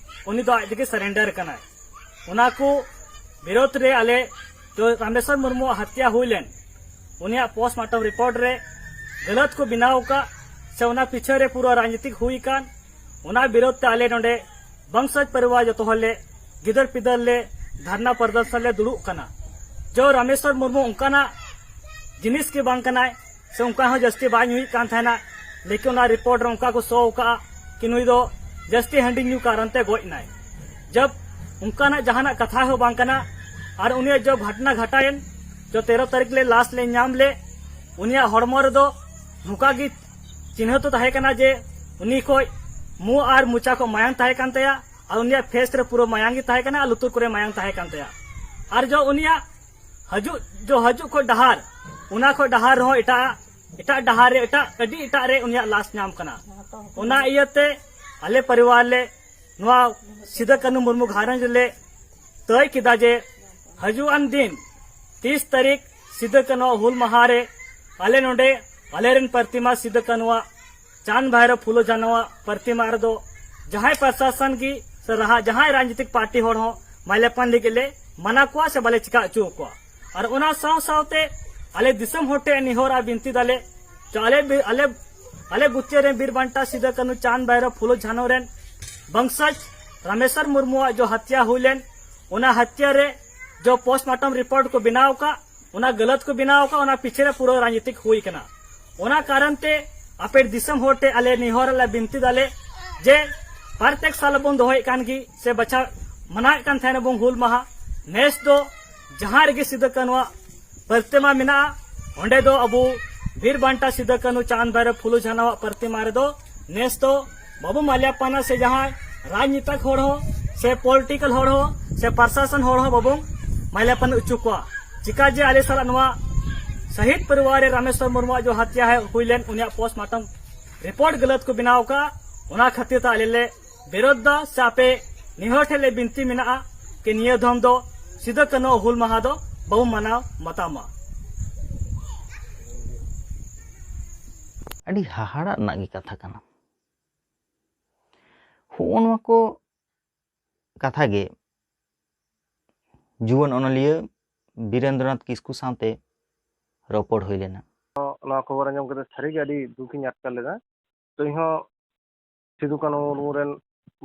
ᱩᱱᱤ ᱫᱚ ᱟᱡ ᱛᱮᱜᱮ ᱥᱟᱨᱮᱱᱰᱟᱨ ᱠᱟᱱᱟᱭ᱾ ᱚᱱᱟ ᱠᱚ ᱵᱤᱨᱳᱫᱷ ᱨᱮ ᱟᱞᱮ ᱫᱚ ᱨᱟᱢᱮᱥᱣᱚᱨ ᱢᱩᱨᱢᱩᱣᱟᱜ ᱦᱟᱛᱭᱟ ᱦᱩᱭ ᱞᱮᱱ, ᱩᱱᱤᱭᱟᱜ ᱯᱳᱥᱴᱢᱟᱨᱴᱚᱢ ᱨᱤᱯᱳᱨᱴ ᱨᱮ ᱜᱟᱹᱞᱟᱹᱛ ᱠᱚ ᱵᱮᱱᱟᱣ ᱟᱠᱟᱫ, ᱥᱮ ᱚᱱᱟ ᱯᱤᱪᱷᱟᱹ ᱨᱮ ᱯᱩᱨᱟᱹ ᱨᱟᱡᱽᱱᱤᱛᱤᱠ ᱦᱩᱭ ᱟᱠᱟᱱ, ᱚᱱᱟ ᱵᱤᱨᱳᱫᱷ ᱛᱮ ᱟᱞᱮ ᱱᱚᱰᱮ ᱵᱚᱝᱥᱚᱡᱽ ᱯᱚᱨᱤᱵᱟᱨ ᱡᱚᱛᱚ ᱦᱚᱲ ᱞᱮ ᱜᱤᱫᱟᱹᱨ ᱯᱤᱫᱟᱹᱨ ᱞᱮ ᱫᱷᱟᱨᱱᱟ ᱯᱨᱚᱫᱚᱨᱥᱚᱱ ᱞᱮ ᱫᱩᱲᱩᱵ ᱠᱟᱱᱟ᱾ ᱡᱚ ᱨᱟᱢᱮᱥᱣᱚᱨ ᱢᱩᱨᱢᱩ ᱚᱱᱠᱟᱱᱟᱜ ᱡᱤᱱᱤᱥ ᱜᱮ ᱵᱟᱝ ᱠᱟᱱᱟᱭ, ᱥᱮ ᱚᱱᱠᱟ ᱦᱚᱸ ᱡᱟᱹᱥᱛᱤ ᱵᱟᱭ ᱧᱩᱭᱮᱫ ᱠᱟᱱ ᱛᱟᱦᱮᱱᱟ, ᱞᱮᱠᱤᱱ ᱚᱱᱟ ᱨᱤᱯᱳᱨᱴ ᱨᱮ ᱚᱱᱠᱟ ᱠᱚ ᱥᱳ ᱟᱠᱟᱫᱼᱟ ᱠᱤ ᱱᱩᱭ ᱫᱚ ᱡᱟᱹᱥᱛᱤ ᱦᱟᱺᱰᱤ ᱧᱩ ᱠᱟᱨᱚᱱ ᱛᱮ ᱜᱚᱡ ᱮᱱᱟᱭ᱾ ᱡᱟᱵ ᱚᱱᱠᱟᱱᱟᱜ ᱡᱟᱦᱟᱱᱟᱜ ᱠᱟᱛᱷᱟ ᱦᱚᱸ ᱵᱟᱝ ᱠᱟᱱᱟ᱾ ᱟᱨ ᱩᱱᱤᱭᱟᱜ ᱡᱚ ᱜᱷᱚᱴᱱᱟ ᱜᱷᱟᱴᱟᱭᱮᱱ, ᱡᱚ ᱛᱮᱨᱚ ᱛᱟᱹᱨᱤᱠᱷ ᱞᱮ ᱞᱟᱥ ᱞᱮ ᱧᱟᱢ ᱞᱮ, ᱩᱱᱤᱭᱟᱜ ᱦᱚᱲᱢᱚ ᱨᱮᱫᱚ ᱱᱚᱝᱠᱟ ᱜᱮ ᱪᱤᱱᱦᱟᱹ ᱫᱚ ᱛᱟᱦᱮᱸ ᱠᱟᱱᱟ ᱡᱮ ᱩᱱᱤ ᱠᱷᱚᱡ ᱢᱩ ᱟᱨ ᱢᱚᱪᱟ ᱠᱷᱚᱡ ᱢᱟᱭᱟᱝ ᱛᱟᱦᱮᱸ ᱠᱟᱱ ᱛᱟᱭᱟ, ᱟᱨ ᱩᱱᱤᱭᱟᱜ ᱯᱷᱮᱥ ᱨᱮ ᱯᱩᱨᱟᱹ ᱢᱟᱭᱟᱝ ᱜᱮ ᱛᱟᱦᱮᱸ ᱠᱟᱱᱟ ᱟᱨ ᱞᱩᱛᱩᱨ ᱠᱚᱨᱮ ᱢᱟᱭᱟᱝ ᱛᱟᱦᱮᱸ ᱠᱟᱱ ᱛᱟᱭᱟ᱾ ᱟᱨ ᱡᱚ ᱩᱱᱤᱭᱟᱜ ᱦᱤᱡᱩᱜ, ᱡᱚ ᱦᱤᱡᱩᱜ ᱠᱷᱚᱡ ᱰᱟᱦᱟᱨ, ᱚᱱᱟ ᱠᱷᱚᱡ ᱰᱟᱦᱟᱨ ᱨᱮᱦᱚᱸ ᱮᱴᱟᱜ, ᱮᱴᱟᱜ ᱰᱟᱦᱟᱨ ᱨᱮ, ᱮᱴᱟᱜ, ᱟᱹᱰᱤ ᱮᱴᱟᱜ ᱨᱮ ᱩᱱᱤᱭᱟᱜ ᱞᱟᱥ ᱧᱟᱢ ᱠᱟᱱᱟ᱾ ᱚᱱᱟ ᱤᱭᱟᱹᱛᱮ ᱟᱞᱮ ᱯᱚᱨᱤᱵᱟᱨ ᱞᱮ ᱱᱚᱣᱟ ᱥᱤᱫᱩ ᱠᱟᱹᱱᱦᱩ ᱢᱩᱨᱢᱩ ᱜᱷᱟᱨᱚᱸᱡᱽ ᱨᱮᱞᱮ ᱛᱟᱹᱭ ᱠᱮᱫᱟ ᱡᱮ ᱦᱤᱡᱩᱜ ᱟᱱ ᱫᱤᱱ ᱛᱤᱥ ᱛᱟᱹᱨᱤᱠᱷ ᱥᱤᱫᱩ ᱠᱟᱹᱱᱦᱩ ᱦᱩᱞ ᱢᱟᱦᱟ ᱨᱮ ᱟᱞᱮ ᱱᱚᱰᱮ ᱟᱞᱮᱨᱮᱱ ᱯᱨᱚᱛᱤᱢᱟ ᱥᱤᱫᱩ ᱠᱟᱹᱱᱦᱩᱣᱟᱜ, ᱪᱟᱸᱫᱽ ᱵᱷᱟᱭᱨᱚ ᱯᱷᱩᱞᱳ ᱡᱷᱟᱱᱚᱣᱟᱜ ᱯᱨᱚᱛᱤᱢᱟ ᱨᱮᱫᱚ ᱡᱟᱦᱟᱸᱭ ᱯᱨᱚᱥᱟᱥᱚᱱ ᱜᱮ ᱥᱮ ᱨᱟᱦᱟ-, ᱡᱟᱦᱟᱸᱭ ᱨᱟᱡᱽᱱᱤᱛᱤᱠ ᱯᱟᱨᱴᱤ ᱦᱚᱲ ᱦᱚᱸ ᱢᱟᱞᱭᱟᱨᱯᱚᱱ ᱞᱟᱹᱜᱤᱫ ᱞᱮ ᱢᱟᱱᱟ ᱠᱚᱣᱟ ᱥᱮ ᱵᱟᱞᱮ ᱪᱤᱠᱟ ᱦᱚᱪᱚ ᱟᱠᱚᱣᱟ᱾ ᱟᱨ ᱚᱱᱟ ᱥᱟᱶ ᱥᱟᱶᱛᱮ ᱟᱞᱮ ᱫᱤᱥᱚᱢ ᱦᱚᱲ ᱴᱷᱮᱱ ᱱᱮᱦᱚᱨ ᱟᱨ ᱵᱤᱱᱛᱤ ᱫᱟᱞᱮ, ᱡᱮ ᱟᱞᱮ ᱵᱤ-, ᱟᱞᱮ, ᱟᱞᱮ ᱜᱩᱪᱮ ᱨᱮᱱ ᱵᱤᱨ ᱵᱟᱱᱴᱟ ᱥᱤᱫᱩ ᱠᱟᱹᱱᱦᱩ ᱪᱟᱸᱫᱽ ᱵᱷᱟᱭᱨᱚ ᱯᱷᱩᱞᱳ ᱡᱷᱟᱱᱚ ᱨᱮᱱ ᱵᱚᱝᱥᱚᱡᱽ ᱨᱟᱢᱮᱥᱣᱚᱨ ᱢᱩᱨᱢᱩᱣᱟᱜ ᱡᱚ ᱦᱟᱛᱭᱟ ᱦᱩᱭ ᱞᱮᱱ, ᱚᱱᱟ ᱦᱟᱛᱭᱟ ᱨᱮ ᱡᱚ ᱯᱳᱥᱴᱢᱟᱨᱴᱚᱢ ᱨᱤᱯᱳᱨᱴ ᱠᱚ ᱵᱮᱱᱟᱣ ᱟᱠᱟᱫ, ᱚᱱᱟ ᱜᱟᱞᱟᱛ ᱠᱚ ᱵᱮᱱᱟᱣ ᱟᱠᱟᱫ, ᱚᱱᱟ ᱯᱤᱪᱷᱮ ᱨᱮ ᱯᱩᱨᱟᱹ ᱨᱟᱡᱽᱱᱤᱛᱤᱠ ᱦᱩᱭ ᱠᱟᱱᱟ᱾ ᱚᱱᱟ ᱠᱟᱨᱚᱱ ᱛᱮ ᱟᱯᱮ ᱫᱤᱥᱚᱢ ᱦᱚᱲ ᱴᱷᱮᱱ ᱟᱞᱮ ᱱᱮᱦᱚᱨ ᱟᱞᱮ ᱵᱤᱱᱛᱤ ᱫᱟᱞᱮ ᱡᱮ ᱯᱨᱚᱛᱮᱠ ᱥᱟᱞ ᱵᱚᱱ ᱫᱚᱦᱚᱭᱮᱫ ᱠᱟᱱ ᱜᱮ ᱥᱮ ᱵᱟᱪᱷᱟ ᱢᱟᱱᱟᱣᱮᱫ ᱠᱟᱱ ᱛᱟᱦᱮᱱ ᱟᱵᱚᱱ ᱦᱩᱞ ᱢᱟᱦᱟ, ᱱᱮᱥ ᱫᱚ ᱡᱟᱦᱟᱸ ᱨᱮᱜᱮ ᱥᱤᱫᱩ ᱠᱟᱹᱱᱩᱣᱟᱜ ᱯᱨᱚᱛᱤᱢᱟ ᱢᱮᱱᱟᱜᱼᱟ, ᱚᱸᱰᱮ ᱫᱚ ᱟᱵᱚ ᱵᱤᱨ ᱵᱟᱱᱴᱟ ᱥᱤᱫᱩ ᱠᱟᱹᱱᱩ ᱪᱟᱸᱫᱽ ᱵᱷᱟᱭᱨᱚ ᱯᱷᱩᱞᱳ ᱡᱷᱟᱱᱚᱣᱟᱜ ᱯᱨᱚᱛᱤᱢᱟ ᱨᱮᱫᱚ ᱱᱮᱥ ᱫᱚ ᱵᱟᱵᱚ ᱢᱟᱞᱭᱟᱯᱟᱱᱟ ᱥᱮ ᱡᱟᱦᱟᱸᱭ ᱨᱟᱡᱽᱱᱤᱛᱤᱠ ᱦᱚᱲ ᱦᱚᱸ ᱥᱮ ᱯᱚᱞᱤᱴᱤᱠᱟᱞ ᱦᱚᱲ ᱦᱚᱸ ᱥᱮ ᱯᱨᱚᱥᱟᱥᱚᱱ ᱦᱚᱲ ᱦᱚᱸ ᱵᱟᱵᱚ ᱢᱟᱞᱭᱟᱯᱟᱱ ᱦᱚᱪᱚ ᱠᱚᱣᱟ᱾ ᱪᱤᱠᱟ ᱡᱮ ᱟᱞᱮ ᱥᱟᱞᱟᱜ ᱱᱚᱣᱟ ᱥᱟᱹᱦᱤᱫ ᱯᱚᱨᱤᱵᱟᱨ ᱨᱮ ᱨᱟᱢᱮᱥᱣᱚᱨ ᱢᱩᱨᱢᱩᱣᱟᱜ ᱡᱚ ᱦᱟᱛᱭᱟ ᱦᱩᱭ ᱞᱮᱱ, ᱩᱱᱤᱭᱟᱜ ᱯᱳᱥᱴᱢᱟᱨᱴᱚᱢ ᱨᱤᱯᱳᱨᱴ ᱜᱟᱞᱟᱛ ᱠᱚ ᱵᱮᱱᱟᱣ ᱟᱠᱟᱫᱼᱟ, ᱚᱱᱟ ᱠᱷᱟᱹᱛᱤᱨ ᱛᱮ ᱟᱞᱮ ᱞᱮ ᱵᱤᱨᱳᱫᱷ ᱫᱟ ᱥᱮ ᱟᱯᱮ ᱱᱮᱦᱚᱨ ᱴᱷᱮᱱ ᱞᱮ ᱵᱤᱱᱛᱤ ᱢᱮᱱᱟᱜᱼᱟ ᱠᱤ ᱱᱤᱭᱟᱹ ᱫᱷᱚᱢ ᱫᱚ ᱥᱤᱫᱩ ᱠᱟᱹᱱᱦᱩ ᱦᱩᱞ ᱢᱟᱦᱟ ᱫᱚ ᱵᱟᱵᱚ ᱢᱟᱱᱟᱣ ᱵᱟᱛᱟᱣ ᱢᱟ᱾ ᱟᱹᱰᱤ ᱦᱟᱦᱟᱲᱟᱜ ᱨᱮᱱᱟᱜ ᱜᱮ ᱠᱟᱛᱷᱟ ᱠᱟᱱᱟ᱾ ᱦᱚᱸᱜᱼᱚ ᱱᱚᱣᱟ ᱠᱚ ᱠᱟᱛᱷᱟ ᱜᱮ ᱡᱩᱣᱟᱹᱱ ᱚᱱᱚᱞᱤᱭᱟᱹ ᱵᱤᱨᱮᱱᱫᱨᱚᱱᱟᱛᱷ ᱠᱤᱥᱠᱩ ᱥᱟᱶᱛᱮ ᱨᱚᱯᱚᱲ ᱦᱩᱭ ᱞᱮᱱᱟ᱾ ᱱᱚᱣᱟ ᱠᱷᱚᱵᱚᱨ ᱟᱸᱡᱚᱢ ᱠᱟᱛᱮ ᱥᱟᱹᱨᱤᱜᱮ ᱟᱹᱰᱤ ᱫᱩᱠ ᱤᱧ ᱟᱴᱠᱟᱨ ᱞᱮᱫᱟ᱾ ᱛᱚ ᱤᱧᱦᱚᱸ ᱥᱤᱫᱩ ᱠᱟᱹᱱᱦᱩ ᱢᱩᱨᱢᱩ ᱨᱮᱱ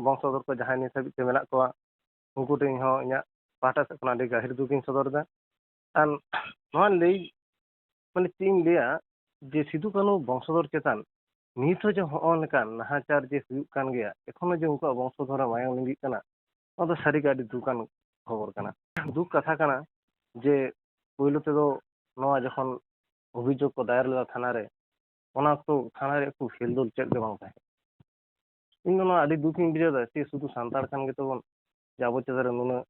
ᱵᱚᱝᱥᱚᱫᱷᱚᱨ ᱠᱚ ᱡᱟᱦᱟᱸᱭ ᱱᱤᱛ ᱦᱟᱹᱵᱤᱡ ᱛᱮ ᱢᱮᱱᱟᱜ ᱠᱚᱣᱟ, ᱩᱱᱠᱩ ᱴᱷᱮᱱ ᱤᱧᱦᱚᱸ ᱤᱧᱟᱹᱜ ᱯᱟᱦᱴᱟ ᱥᱮᱫ ᱠᱷᱚᱱ ᱟᱹᱰᱤ ᱜᱟᱹᱦᱤᱨ ᱫᱩᱠ ᱤᱧ ᱥᱚᱫᱚᱨ ᱮᱫᱟ᱾ ᱟᱨ ᱱᱚᱣᱟ ᱞᱟᱹᱭ, ᱢᱟᱱᱮ ᱪᱮᱫ ᱤᱧ ᱞᱟᱹᱭᱟ, ᱡᱮ ᱥᱤᱫᱩ ᱠᱟᱹᱱᱦᱩ ᱵᱚᱝᱥᱚᱫᱷᱚᱨ ᱪᱮᱛᱟᱱ ᱱᱤᱛ ᱦᱚᱸ ᱡᱮ ᱦᱚᱸᱜᱼᱚ ᱱᱚᱝᱠᱟᱱ ᱱᱟᱦᱟᱪᱟᱨ ᱡᱮ ᱦᱩᱭᱩᱜ ᱠᱟᱱ ᱜᱮᱭᱟ, ᱮᱠᱷᱚᱱᱳ ᱡᱮ ᱩᱱᱠᱩᱣᱟᱜ ᱵᱚᱝᱥᱚᱫᱷᱚᱨ ᱨᱮ ᱢᱟᱭᱟᱝ ᱞᱤᱸᱜᱤᱜ ᱠᱟᱱᱟ, ᱱᱚᱣᱟ ᱫᱚ ᱥᱟᱹᱨᱤᱜᱮ ᱟᱹᱰᱤ ᱫᱩᱠᱟᱱ ᱠᱷᱚᱵᱚᱨ ᱠᱟᱱᱟ᱾ ᱫᱩᱠ ᱠᱟᱛᱷᱟ ᱠᱟᱱᱟ ᱡᱮ ᱯᱳᱭᱞᱳ ᱛᱮᱫᱚ ᱱᱚᱣᱟ ᱡᱚᱠᱷᱚᱱ ᱚᱵᱷᱤᱡᱳᱜᱽ ᱠᱚ ᱫᱟᱭᱮᱨ ᱞᱮᱫᱟ ᱛᱷᱟᱱᱟ ᱨᱮ, ᱚᱱᱟ ᱚᱠᱛᱚ ᱛᱷᱟᱱᱟ ᱨᱮ ᱮᱠᱴᱩ ᱦᱮᱞᱫᱳᱞ ᱪᱮᱫ ᱜᱮ ᱵᱟᱝ ᱛᱟᱦᱮᱸ ᱠᱟᱱᱟ᱾ ᱤᱧ ᱫᱚ ᱱᱚᱣᱟ ᱟᱹᱰᱤ ᱫᱩᱠ ᱤᱧ ᱵᱩᱡᱷᱟᱹᱣ ᱮᱫᱟ, ᱪᱮᱫ ᱥᱩᱫᱷᱩ ᱥᱟᱱᱛᱟᱲ ᱠᱟᱱ ᱜᱮᱛᱟᱵᱚᱱ ᱡᱮ ᱟᱵᱚ ᱪᱮᱛᱟᱱ ᱨᱮ ᱱᱩᱱᱟᱹᱜ,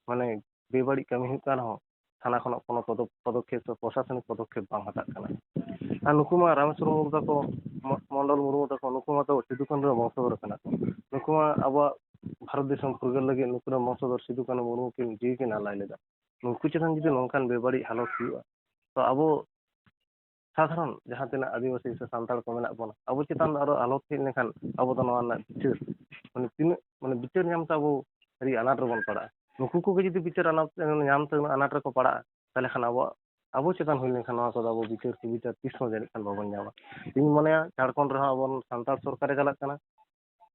ᱢᱟᱱᱮ, ᱵᱮᱵᱟᱹᱲᱤᱡ ᱠᱟᱹᱢᱤ ᱦᱩᱭᱩᱜ ᱠᱟᱱ ᱨᱮᱦᱚᱸ ᱛᱷᱟᱱᱟ ᱠᱷᱚᱱᱟᱜ ᱠᱳᱱᱳ ᱯᱚᱫᱚ-, ᱯᱚᱫᱚᱠᱷᱮᱯ ᱥᱮ ᱯᱨᱚᱥᱟᱥᱚᱱᱤᱠ ᱯᱚᱫᱚᱠᱷᱮᱯ ᱵᱟᱝ ᱦᱟᱛᱟᱜ ᱠᱟᱱᱟ᱾ ᱟᱨ ᱱᱩᱠᱩ ᱢᱟ ᱨᱟᱢᱮᱥᱣᱚᱨ ᱢᱩᱨᱢᱩ ᱛᱟᱠᱚ, ᱢᱚ-, ᱢᱚᱱᱰᱚᱞ ᱢᱩᱨᱢᱩ ᱛᱟᱠᱚ, ᱱᱩᱠᱩ ᱢᱟᱛᱚ ᱥᱤᱫᱩ ᱠᱟᱹᱱᱦᱩ ᱨᱮᱱ ᱵᱚᱝᱥᱚᱫᱷᱚᱨ ᱠᱟᱱᱟ ᱠᱚ᱾ ᱱᱩᱠᱩ ᱢᱟ ᱟᱵᱚᱣᱟᱜ ᱵᱷᱟᱨᱚᱛ ᱫᱤᱥᱚᱢ ᱯᱷᱩᱨᱜᱟᱹᱞ ᱞᱟᱹᱜᱤᱫ ᱱᱩᱠᱩ ᱨᱮᱱ ᱵᱚᱝᱥᱚᱫᱷᱚᱨ ᱥᱤᱫᱩ ᱠᱟᱹᱱᱦᱩ ᱢᱩᱨᱢᱩ ᱠᱤᱱ ᱡᱤᱣᱤ ᱠᱤᱱ ᱟᱞᱟᱭ ᱞᱮᱫᱟ᱾ ᱱᱩᱠᱩ ᱪᱮᱛᱟᱱ ᱡᱩᱫᱤ ᱱᱚᱝᱠᱟᱱ ᱵᱮᱵᱟᱹᱲᱤᱡ ᱦᱟᱞᱚᱛ ᱦᱩᱭᱩᱜᱼᱟ, ᱛᱚ ᱟᱵᱚ ᱥᱟᱫᱷᱟᱨᱚᱱ ᱡᱟᱦᱟᱸ ᱛᱤᱱᱟᱹᱜ ᱟᱹᱫᱤᱵᱟᱹᱥᱤ ᱥᱮ ᱥᱟᱱᱛᱟᱲ ᱠᱚ ᱢᱮᱱᱟᱜ ᱵᱚᱱᱟ, ᱟᱵᱚ ᱪᱮᱛᱟᱱ ᱫᱚ ᱟᱨᱚ ᱦᱟᱞᱚᱛ ᱦᱮᱡ ᱞᱮᱱᱠᱷᱟᱱ ᱟᱵᱚ ᱫᱚ ᱱᱚᱣᱟ ᱨᱮᱱᱟᱜ ᱵᱤᱪᱟᱹᱨ, ᱢᱟᱱᱮ ᱛᱤᱱᱟᱹᱜ, ᱢᱟᱱᱮ ᱵᱤᱪᱟᱹᱨ ᱧᱟᱢ ᱛᱮ ᱟᱵᱚ ᱟᱹᱰᱤ ᱟᱱᱟᱴ ᱨᱮᱵᱚᱱ ᱯᱟᱲᱟᱜᱼᱟ᱾ ᱱᱩᱠᱩ ᱠᱚᱜᱮ ᱡᱩᱫᱤ ᱵᱤᱪᱟᱹᱨ ᱟᱱᱟᱴ, ᱧᱟᱢ ᱛᱮ ᱩᱱᱟᱹᱜ ᱟᱱᱟᱴ ᱨᱮᱠᱚ ᱯᱟᱲᱟᱜᱼᱟ, ᱛᱟᱦᱚᱞᱮ ᱠᱷᱟᱱ ᱟᱵᱚᱣᱟᱜ, ᱟᱵᱚ ᱪᱮᱛᱟᱱ ᱦᱩᱭ ᱞᱮᱱᱠᱷᱟᱱ ᱱᱚᱣᱟ ᱠᱚᱫᱚ ᱟᱵᱚ ᱵᱤᱪᱟᱹᱨ ᱥᱮ ᱵᱤᱪᱟᱹᱨ ᱛᱤᱥ ᱦᱚᱸ ᱡᱟᱹᱱᱤᱡ ᱠᱷᱟᱱ ᱵᱟᱵᱚᱱ ᱧᱟᱢᱟ᱾ ᱤᱧ ᱢᱚᱱᱮᱭᱟ ᱡᱷᱟᱲᱠᱷᱚᱸᱰ ᱨᱮᱦᱚᱸ ᱟᱵᱚ ᱥᱟᱱᱛᱟᱲ ᱥᱚᱨᱠᱟᱨᱮ ᱪᱟᱞᱟᱜ ᱠᱟᱱᱟ,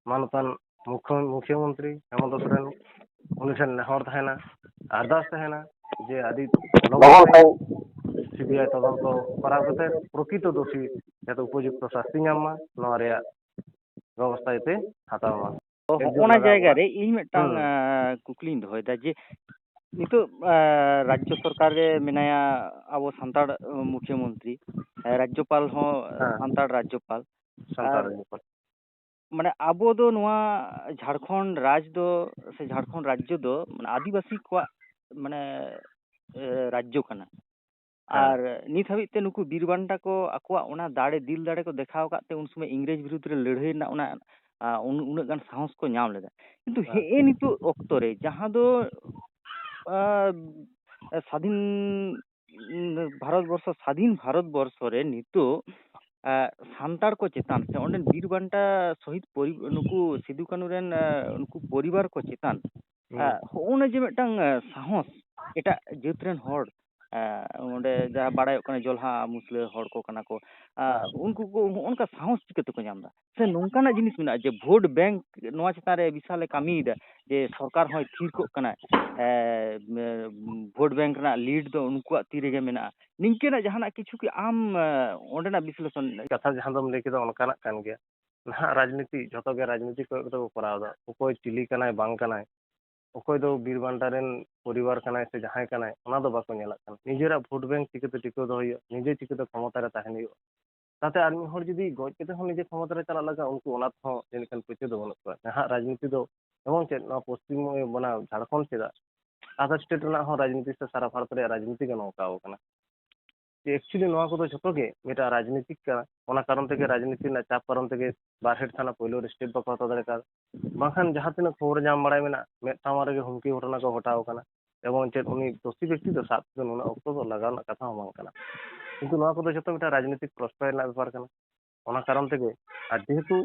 ᱢᱟᱱᱚᱛᱟᱱ ᱢᱩᱠᱷᱭᱚ-, ᱢᱩᱠᱷᱭᱚᱢᱚᱱᱛᱨᱤ ᱦᱮᱢᱚᱱᱛ ᱥᱚᱨᱮᱱ, ᱩᱱᱤ ᱴᱷᱮᱱ ᱱᱮᱦᱚᱨ ᱛᱟᱦᱮᱱᱟ, ᱟᱨᱫᱟᱥ ᱛᱟᱦᱮᱱᱟ ᱡᱮ ᱟᱹᱰᱤ ᱞᱚᱜᱚᱱ ᱞᱚᱜᱚᱱ ᱥᱟᱺᱦᱤᱡ ᱥᱤᱵᱤᱟᱭ ᱛᱚᱫᱚᱱᱛᱚ ᱠᱚᱨᱟᱣ ᱠᱟᱛᱮ ᱯᱨᱚᱠᱤᱛᱚ ᱫᱳᱥᱤ ᱡᱟᱛᱮ ᱩᱯᱚᱡᱩᱠᱛᱚ ᱥᱟᱥᱛᱤ ᱧᱟᱢ ᱢᱟ, ᱱᱚᱣᱟ ᱨᱮᱭᱟᱜ ᱵᱮᱵᱚᱥᱛᱷᱟ ᱡᱟᱛᱮ ᱦᱟᱛᱟᱣ ᱢᱟ᱾ ᱛᱚ, ᱮᱠᱫᱚᱢ ᱦᱚᱸᱜᱼᱚᱱᱟ ᱞᱟᱜᱟᱣ ᱡᱟᱭᱜᱟ ᱵᱚᱱᱟ᱾ ᱨᱮ ᱤᱧ ᱢᱤᱫᱴᱟᱝ, ᱦᱩᱸ᱾ ᱟᱸ, ᱠᱩᱠᱞᱤᱧ ᱫᱚᱦᱚᱭᱮᱫᱟ ᱡᱮ ᱱᱤᱛᱚᱜ, ᱟᱸ, ᱨᱟᱡᱽᱡᱚ ᱥᱚᱨᱠᱟᱨ ᱨᱮ ᱢᱮᱱᱟᱭᱟ ᱟᱵᱚ ᱥᱟᱱᱛᱟᱲ, ᱟᱸ, ᱢᱩᱠᱷᱭᱚᱢᱚᱱᱛᱨᱤ, ᱟᱸ, ᱨᱟᱡᱽᱡᱚᱯᱟᱞ ᱦᱚᱸ, ᱦᱮᱸ᱾ ᱥᱟᱱᱛᱟᱲ ᱨᱟᱡᱽᱡᱚᱯᱟᱞ᱾ ᱥᱟᱱᱛᱟᱲ ᱟᱨ ᱨᱟᱡᱽᱡᱚᱯᱟᱞ᱾ ᱢᱟᱱᱮ ᱟᱵᱚ ᱫᱚ ᱱᱚᱣᱟ ᱡᱷᱟᱲᱠᱷᱚᱸᱰ ᱨᱟᱡᱽ ᱫᱚ ᱥᱮ ᱡᱷᱟᱲᱠᱷᱚᱸᱰ ᱨᱟᱡᱽᱡᱚ ᱫᱚ ᱢᱟᱱᱮ ᱟᱹᱫᱤᱵᱟᱹᱥᱤ ᱠᱚᱣᱟᱜ ᱢᱟᱱᱮ, ᱮ, ᱨᱟᱡᱽᱡᱚ ᱠᱟᱱᱟ᱾ ᱦᱮᱸ᱾ ᱟᱨ ᱱᱤᱛ ᱦᱟᱹᱵᱤᱡ ᱛᱮ ᱱᱩᱠᱩ ᱵᱤᱨ ᱵᱟᱱᱴᱟ ᱠᱚ ᱟᱠᱚᱣᱟᱜ ᱚᱱᱟ ᱫᱟᱲᱮ, ᱫᱤᱞ ᱫᱟᱲᱮ ᱠᱚ ᱫᱮᱠᱷᱟᱣ ᱟᱠᱟᱫ ᱛᱮ ᱩᱱ ᱥᱚᱢᱚᱭ ᱤᱝᱨᱮᱡᱽ ᱵᱤᱨᱩᱫᱽ ᱨᱮ ᱞᱟᱹᱲᱦᱟᱹᱭ ᱨᱮᱱᱟᱜ ᱚᱱᱟ, ᱟ, ᱩᱱ-, ᱩᱱᱟᱹᱜ ᱜᱟᱱ ᱥᱟᱦᱚᱥ ᱠᱚ ᱧᱟᱢ ᱞᱮᱫᱟ᱾ ᱠᱤᱱᱛᱩ ᱦᱮᱸ᱾ ᱦᱮᱸᱜᱼᱮ ᱱᱤᱛᱚᱜ ᱚᱠᱛᱚ ᱨᱮ ᱡᱟᱦᱟᱸ ᱫᱚ, ᱟ, ᱥᱟᱫᱷᱤᱱ, ᱩᱸ, ᱵᱷᱟᱨᱚᱛ ᱵᱚᱨᱥᱚ, ᱥᱟᱫᱷᱤᱱ ᱵᱷᱟᱨᱚᱛ ᱵᱚᱨᱥᱚ ᱨᱮ ᱱᱤᱛᱚᱜ, ᱟ, ᱥᱟᱱᱛᱟᱲ ᱠᱚ ᱪᱮᱛᱟᱱ ᱥᱮ ᱚᱸᱰᱮᱱ ᱵᱤᱨ ᱵᱟᱱᱴᱟ ᱥᱚᱦᱤᱫ ᱯᱚᱨᱤ-, ᱱᱩᱠᱩ ᱥᱤᱫᱩ ᱠᱟᱹᱱᱩ ᱨᱮᱱ, ᱟ, ᱱᱩᱠᱩ ᱯᱚᱨᱤᱵᱟᱨ ᱠᱚ ᱪᱮᱛᱟᱱ ᱦᱩᱸ᱾ ᱟᱸ, ᱦᱚᱸᱜᱼᱚ ᱱᱟ ᱡᱮ ᱢᱤᱫᱴᱟᱝ, ᱟᱸ, ᱥᱟᱦᱚᱥ, ᱮᱴᱟᱜ ᱡᱟᱹᱛ ᱨᱮᱱ ᱦᱚᱲ, ᱟᱸ, ᱚᱸᱰᱮ ᱡᱟᱦᱟᱸ ᱵᱟᱲᱟᱭᱚᱜ ᱠᱟᱱᱟ ᱡᱚᱞᱦᱟ ᱢᱩᱥᱞᱟᱹ ᱦᱚᱲ ᱠᱚ ᱠᱟᱱᱟ ᱠᱚ, ᱟᱸ, ᱦᱮᱸ᱾ ᱩᱱᱠᱩ ᱠᱚ ᱦᱚᱸᱜᱼᱚ ᱱᱚᱝᱠᱟ ᱥᱟᱦᱚᱥ ᱪᱤᱠᱟᱹ ᱛᱮᱠᱚ ᱧᱟᱢ ᱮᱫᱟ? ᱥᱮ ᱱᱚᱝᱠᱟᱱᱟᱜ ᱡᱤᱱᱤᱥ ᱢᱮᱱᱟᱜᱼᱟ ᱡᱮ ᱵᱷᱳᱴ ᱵᱮᱝᱠ ᱱᱚᱣᱟ ᱪᱮᱛᱟᱱ ᱨᱮ ᱵᱤᱥᱟᱞᱮ ᱠᱟᱹᱢᱤᱭᱮᱫᱟ, ᱡᱮ ᱥᱚᱨᱠᱟᱨ ᱦᱚᱸᱭ ᱛᱷᱤᱨ ᱠᱚᱜ ᱠᱟᱱᱟᱭ, ᱮ, ᱢᱮ-, ᱵᱷᱳᱴ ᱵᱮᱝᱠ ᱨᱮᱱᱟᱜ ᱞᱤᱰ ᱫᱚ ᱩᱱᱠᱩᱣᱟᱜ ᱛᱤ ᱨᱮᱜᱮ ᱢᱮᱱᱟᱜᱼᱟ᱾ ᱱᱤᱝᱠᱟᱹᱱᱟᱜ ᱡᱟᱦᱟᱱᱟᱜ ᱠᱤᱪᱷᱩ ᱠᱤ ᱟᱢ, ᱮ, ᱚᱸᱰᱮᱱᱟᱜ ᱵᱤᱥᱞᱮᱥᱚᱱ? ᱠᱟᱛᱷᱟ ᱡᱟᱦᱟᱸ ᱫᱚᱢ ᱞᱟᱹᱭ ᱠᱮᱫᱟ, ᱚᱱᱠᱟᱱᱟᱜ ᱠᱟᱱ ᱜᱮᱭᱟ᱾ ᱱᱟᱦᱟᱜ ᱨᱟᱡᱽᱱᱤᱛᱤ ᱡᱷᱚᱛᱚ ᱜᱮ ᱨᱟᱡᱽᱱᱤᱛᱤ ᱠᱚᱭᱚᱜ ᱠᱟᱛᱮ ᱠᱚ ᱠᱚᱨᱟᱣ ᱮᱫᱟ᱾ ᱚᱠᱚᱭ ᱪᱤᱞᱤ ᱠᱟᱱᱟᱭ ᱵᱟᱝ ᱠᱟᱱᱟᱭ, ᱚᱠᱚᱭ ᱫᱚ ᱵᱤᱨ ᱵᱟᱱᱴᱟ ᱨᱮᱱ ᱯᱚᱨᱤᱵᱟᱨ ᱠᱟᱱᱟᱭ ᱥᱮ ᱡᱟᱦᱟᱸᱭ ᱠᱟᱱᱟᱭ, ᱚᱱᱟ ᱫᱚ ᱵᱟᱠᱚ ᱧᱮᱞᱟᱜ ᱠᱟᱱᱟ᱾ ᱱᱤᱡᱮᱨᱟᱜ ᱵᱷᱳᱴ ᱵᱮᱝᱠ ᱪᱤᱠᱟᱹᱛᱮ ᱴᱤᱠᱟᱹᱣ ᱫᱚᱦᱚᱭ ᱦᱩᱭᱩᱜᱼᱟ, ᱱᱤᱡᱮ ᱪᱤᱠᱟᱹᱛᱮ ᱠᱷᱚᱢᱚᱛᱟ ᱨᱮ ᱛᱟᱦᱮᱱ ᱦᱩᱭᱩᱜᱼᱟ᱾ ᱛᱟᱛᱮ ᱟᱨ ᱢᱤᱫ ᱦᱚᱲ ᱡᱩᱫᱤ ᱜᱚᱡ ᱠᱟᱛᱮ ᱦᱚᱸ ᱱᱤᱡᱮ ᱠᱷᱚᱢᱚᱛᱟ ᱨᱮ ᱪᱟᱞᱟᱜ ᱞᱟᱜᱟᱜᱼᱟ, ᱩᱱᱠᱩ ᱚᱱᱟ ᱛᱮᱦᱚᱸ ᱡᱟᱹᱱᱤᱡ ᱠᱷᱟᱱ ᱯᱟᱹᱪᱟᱹ ᱫᱚ ᱵᱟᱹᱱᱩᱜ ᱠᱚᱣᱟ᱾ ᱱᱟᱦᱟᱜ ᱨᱟᱡᱽᱱᱤᱛᱤ ᱫᱚ ᱮᱢᱚᱱ ᱪᱮᱫ, ᱱᱚᱣᱟ ᱯᱚᱥᱪᱤᱢ ᱵᱟᱝᱞᱟ, ᱡᱷᱟᱲᱠᱷᱚᱸᱰ ᱪᱮᱫᱟᱜ, other state ᱨᱮᱱᱟᱜ ᱦᱚᱸ ᱨᱟᱡᱽᱱᱤᱛᱤ ᱥᱮ ᱥᱟᱨᱟ ᱵᱷᱟᱨᱚᱛ ᱨᱮᱭᱟᱜ ᱨᱟᱡᱽᱱᱤᱛᱤ ᱜᱮ ᱱᱚᱝᱠᱟ ᱟᱠᱟᱱᱟ᱾ ᱡᱮ actually ᱱᱚᱣᱟ ᱠᱚᱫᱚ ᱡᱷᱚᱛᱚ ᱜᱮ ᱢᱤᱫᱴᱟᱝ ᱨᱟᱡᱽᱱᱤᱛᱤᱠ ᱠᱟᱱᱟ᱾ ᱚᱱᱟ ᱠᱟᱨᱚᱱ ᱛᱮᱜᱮ, ᱨᱟᱡᱽᱱᱤᱛᱤ ᱨᱮᱱᱟᱜ ᱪᱟᱯ ᱠᱟᱨᱚᱱ ᱛᱮᱜᱮ ᱵᱟᱨᱦᱮᱴ ᱛᱷᱟᱱᱟ ᱯᱳᱭᱞᱳ ᱨᱮ ᱥᱴᱮᱯ ᱵᱟᱠᱚ ᱦᱟᱛᱟᱣ ᱫᱟᱲᱮ ᱠᱟᱣᱫᱟ᱾ ᱵᱟᱝᱠᱷᱟᱱ ᱡᱟᱦᱟᱸ ᱛᱤᱱᱟᱹᱜ ᱠᱷᱚᱵᱚᱨ ᱧᱟᱢ ᱵᱟᱲᱟᱭ ᱢᱮᱱᱟᱜᱼᱟ, ᱢᱮᱫ ᱥᱟᱢᱟᱝ ᱨᱮᱜᱮ ᱦᱩᱢᱠᱤ ᱜᱷᱚᱴᱚᱱᱟ ᱠᱚ ᱜᱷᱚᱴᱟᱣ ᱟᱠᱟᱱᱟ᱾ ᱮᱵᱚᱝ ᱪᱮᱫ ᱩᱱᱤ ᱫᱳᱥᱤ ᱵᱮᱠᱛᱤ ᱫᱚ ᱥᱟᱵ ᱛᱮᱫᱚ ᱱᱩᱱᱟᱹᱜ ᱚᱠᱛᱚ ᱫᱚ ᱞᱟᱜᱟᱣ ᱨᱮᱱᱟᱜ ᱠᱟᱛᱷᱟ ᱦᱚᱸ ᱵᱟᱝ ᱠᱟᱱᱟ᱾ ᱠᱤᱱᱛᱩ ᱱᱚᱣᱟ ᱠᱚᱫᱚ ᱡᱷᱚᱛᱚ ᱢᱤᱫᱴᱟᱝ ᱨᱟᱡᱽᱱᱤᱛᱤᱠ ᱯᱨᱚᱥᱨᱚᱭ ᱨᱮᱱᱟᱜ ᱵᱮᱯᱟᱨ ᱠᱟᱱᱟ᱾ ᱚᱱᱟ ᱠᱟᱨᱚᱱ ᱛᱮᱜᱮ ᱟᱨ ᱡᱮᱦᱮᱛᱩ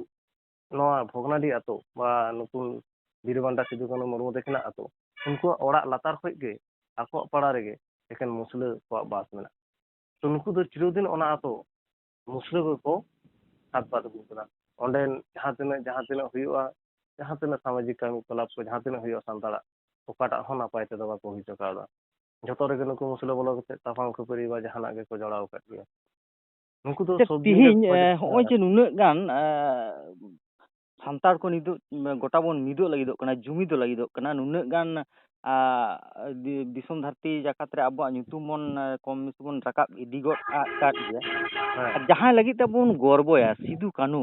ᱱᱚᱣᱟ ᱵᱷᱚᱜᱽᱱᱟᱰᱤ ᱟᱛᱳ ᱵᱟ ᱱᱩᱠᱩ ᱵᱤᱨ ᱵᱟᱱᱴᱟ ᱥᱤᱫᱩ ᱠᱟᱹᱱᱦᱩ ᱢᱩᱨᱢᱩ ᱛᱟᱹᱠᱤᱱᱟᱜ ᱟᱛᱳ, ᱩᱱᱠᱩᱣᱟᱜ ᱚᱲᱟᱜ ᱞᱟᱛᱟᱨ ᱠᱷᱚᱡ ᱜᱮ ᱟᱠᱚᱣᱟᱜ ᱯᱟᱲᱟ ᱨᱮᱜᱮ ᱮᱠᱮᱱ ᱢᱩᱥᱞᱟᱹ ᱠᱚᱣᱟᱜ ᱵᱟᱥ ᱢᱮᱱᱟᱜᱼᱟ᱾ ᱛᱚ ᱱᱩᱠᱩ ᱫᱚ ᱪᱤᱨᱚᱫᱤᱱ ᱚᱱᱟ ᱟᱛᱳ ᱢᱩᱥᱞᱟᱹ ᱠᱚᱠᱚ ᱦᱟᱛ ᱯᱟᱛ ᱟᱹᱜᱩ ᱠᱟᱫᱟ᱾ ᱚᱸᱰᱮᱱ ᱡᱟᱦᱟᱸ ᱛᱤᱱᱟᱹᱜ, ᱡᱟᱦᱟᱸ ᱛᱤᱱᱟᱹᱜ ᱦᱩᱭᱩᱜᱼᱟ, ᱡᱟᱦᱟᱸ ᱛᱤᱱᱟᱹᱜ ᱥᱟᱢᱟᱡᱤᱠ ᱠᱟᱹᱢᱤ ᱠᱚᱞᱟᱯ ᱠᱚ, ᱡᱟᱦᱟᱸ ᱛᱤᱱᱟᱹᱜ ᱦᱩᱭᱩᱜᱼᱟ ᱥᱟᱱᱛᱟᱲᱟᱜ, ᱚᱠᱟᱴᱟᱜ ᱦᱚᱸ ᱱᱟᱯᱟᱭ ᱛᱮᱫᱚ ᱵᱟᱠᱚ ᱦᱩᱭ ᱦᱚᱪᱚ ᱠᱟᱣᱫᱟ᱾ ᱡᱷᱚᱛᱚ ᱨᱮᱜᱮ ᱱᱩᱠᱩ ᱢᱩᱥᱞᱟᱹ ᱵᱚᱞᱚ ᱠᱟᱛᱮ ᱛᱟᱯᱟᱢ ᱠᱷᱟᱹᱯᱟᱹᱨᱤ ᱵᱟ ᱡᱟᱦᱟᱱᱟᱜ ᱜᱮᱠᱚ ᱡᱚᱲᱟᱣ ᱟᱠᱟᱫ ᱜᱮᱭᱟ᱾ ᱱᱩᱠᱩ ᱫᱚ ᱟᱪᱪᱷᱟ, ᱥᱚᱵ ᱫᱤᱱ ᱜᱮ ᱛᱤᱦᱤᱧ, ᱮ, ᱦᱚᱸᱜᱼᱚᱭ ᱡᱮ ᱱᱩᱱᱟᱹᱜ ᱜᱟᱱ, ᱮ, ᱥᱟᱱᱛᱟᱲ ᱠᱚ ᱱᱤᱛᱚᱜ, ᱮ, ᱜᱚᱴᱟ ᱵᱚᱱ ᱢᱤᱫᱚᱜ ᱞᱟᱹᱜᱤᱫᱚᱜ ᱠᱟᱱᱟ, ᱡᱩᱢᱤᱫᱚᱜ ᱞᱟᱹᱜᱤᱫᱚᱜ ᱠᱟᱱᱟ, ᱱᱩᱱᱟᱹᱜ ᱜᱟᱱ, ᱟ, ᱫᱤ-, ᱫᱤᱥᱚᱢ ᱫᱷᱟᱹᱨᱛᱤ ᱡᱟᱠᱟᱛ ᱨᱮ ᱟᱵᱚᱣᱟᱜ ᱧᱩᱛᱩᱢ ᱵᱚᱱ, ᱮ, ᱠᱚᱢ ᱵᱮᱥᱤ ᱵᱚᱱ ᱨᱟᱠᱟᱵ ᱤᱫᱤ ᱜᱚᱫ ᱟᱠᱟᱫ ᱜᱮᱭᱟ᱾ ᱦᱮᱸ᱾ ᱟᱨ ᱡᱟᱦᱟᱸᱭ ᱞᱟᱹᱜᱤᱫ ᱛᱮ ᱵᱚᱱ ᱜᱚᱨᱵᱚᱭᱟ, ᱥᱤᱫᱩ ᱠᱟᱹᱱᱩ,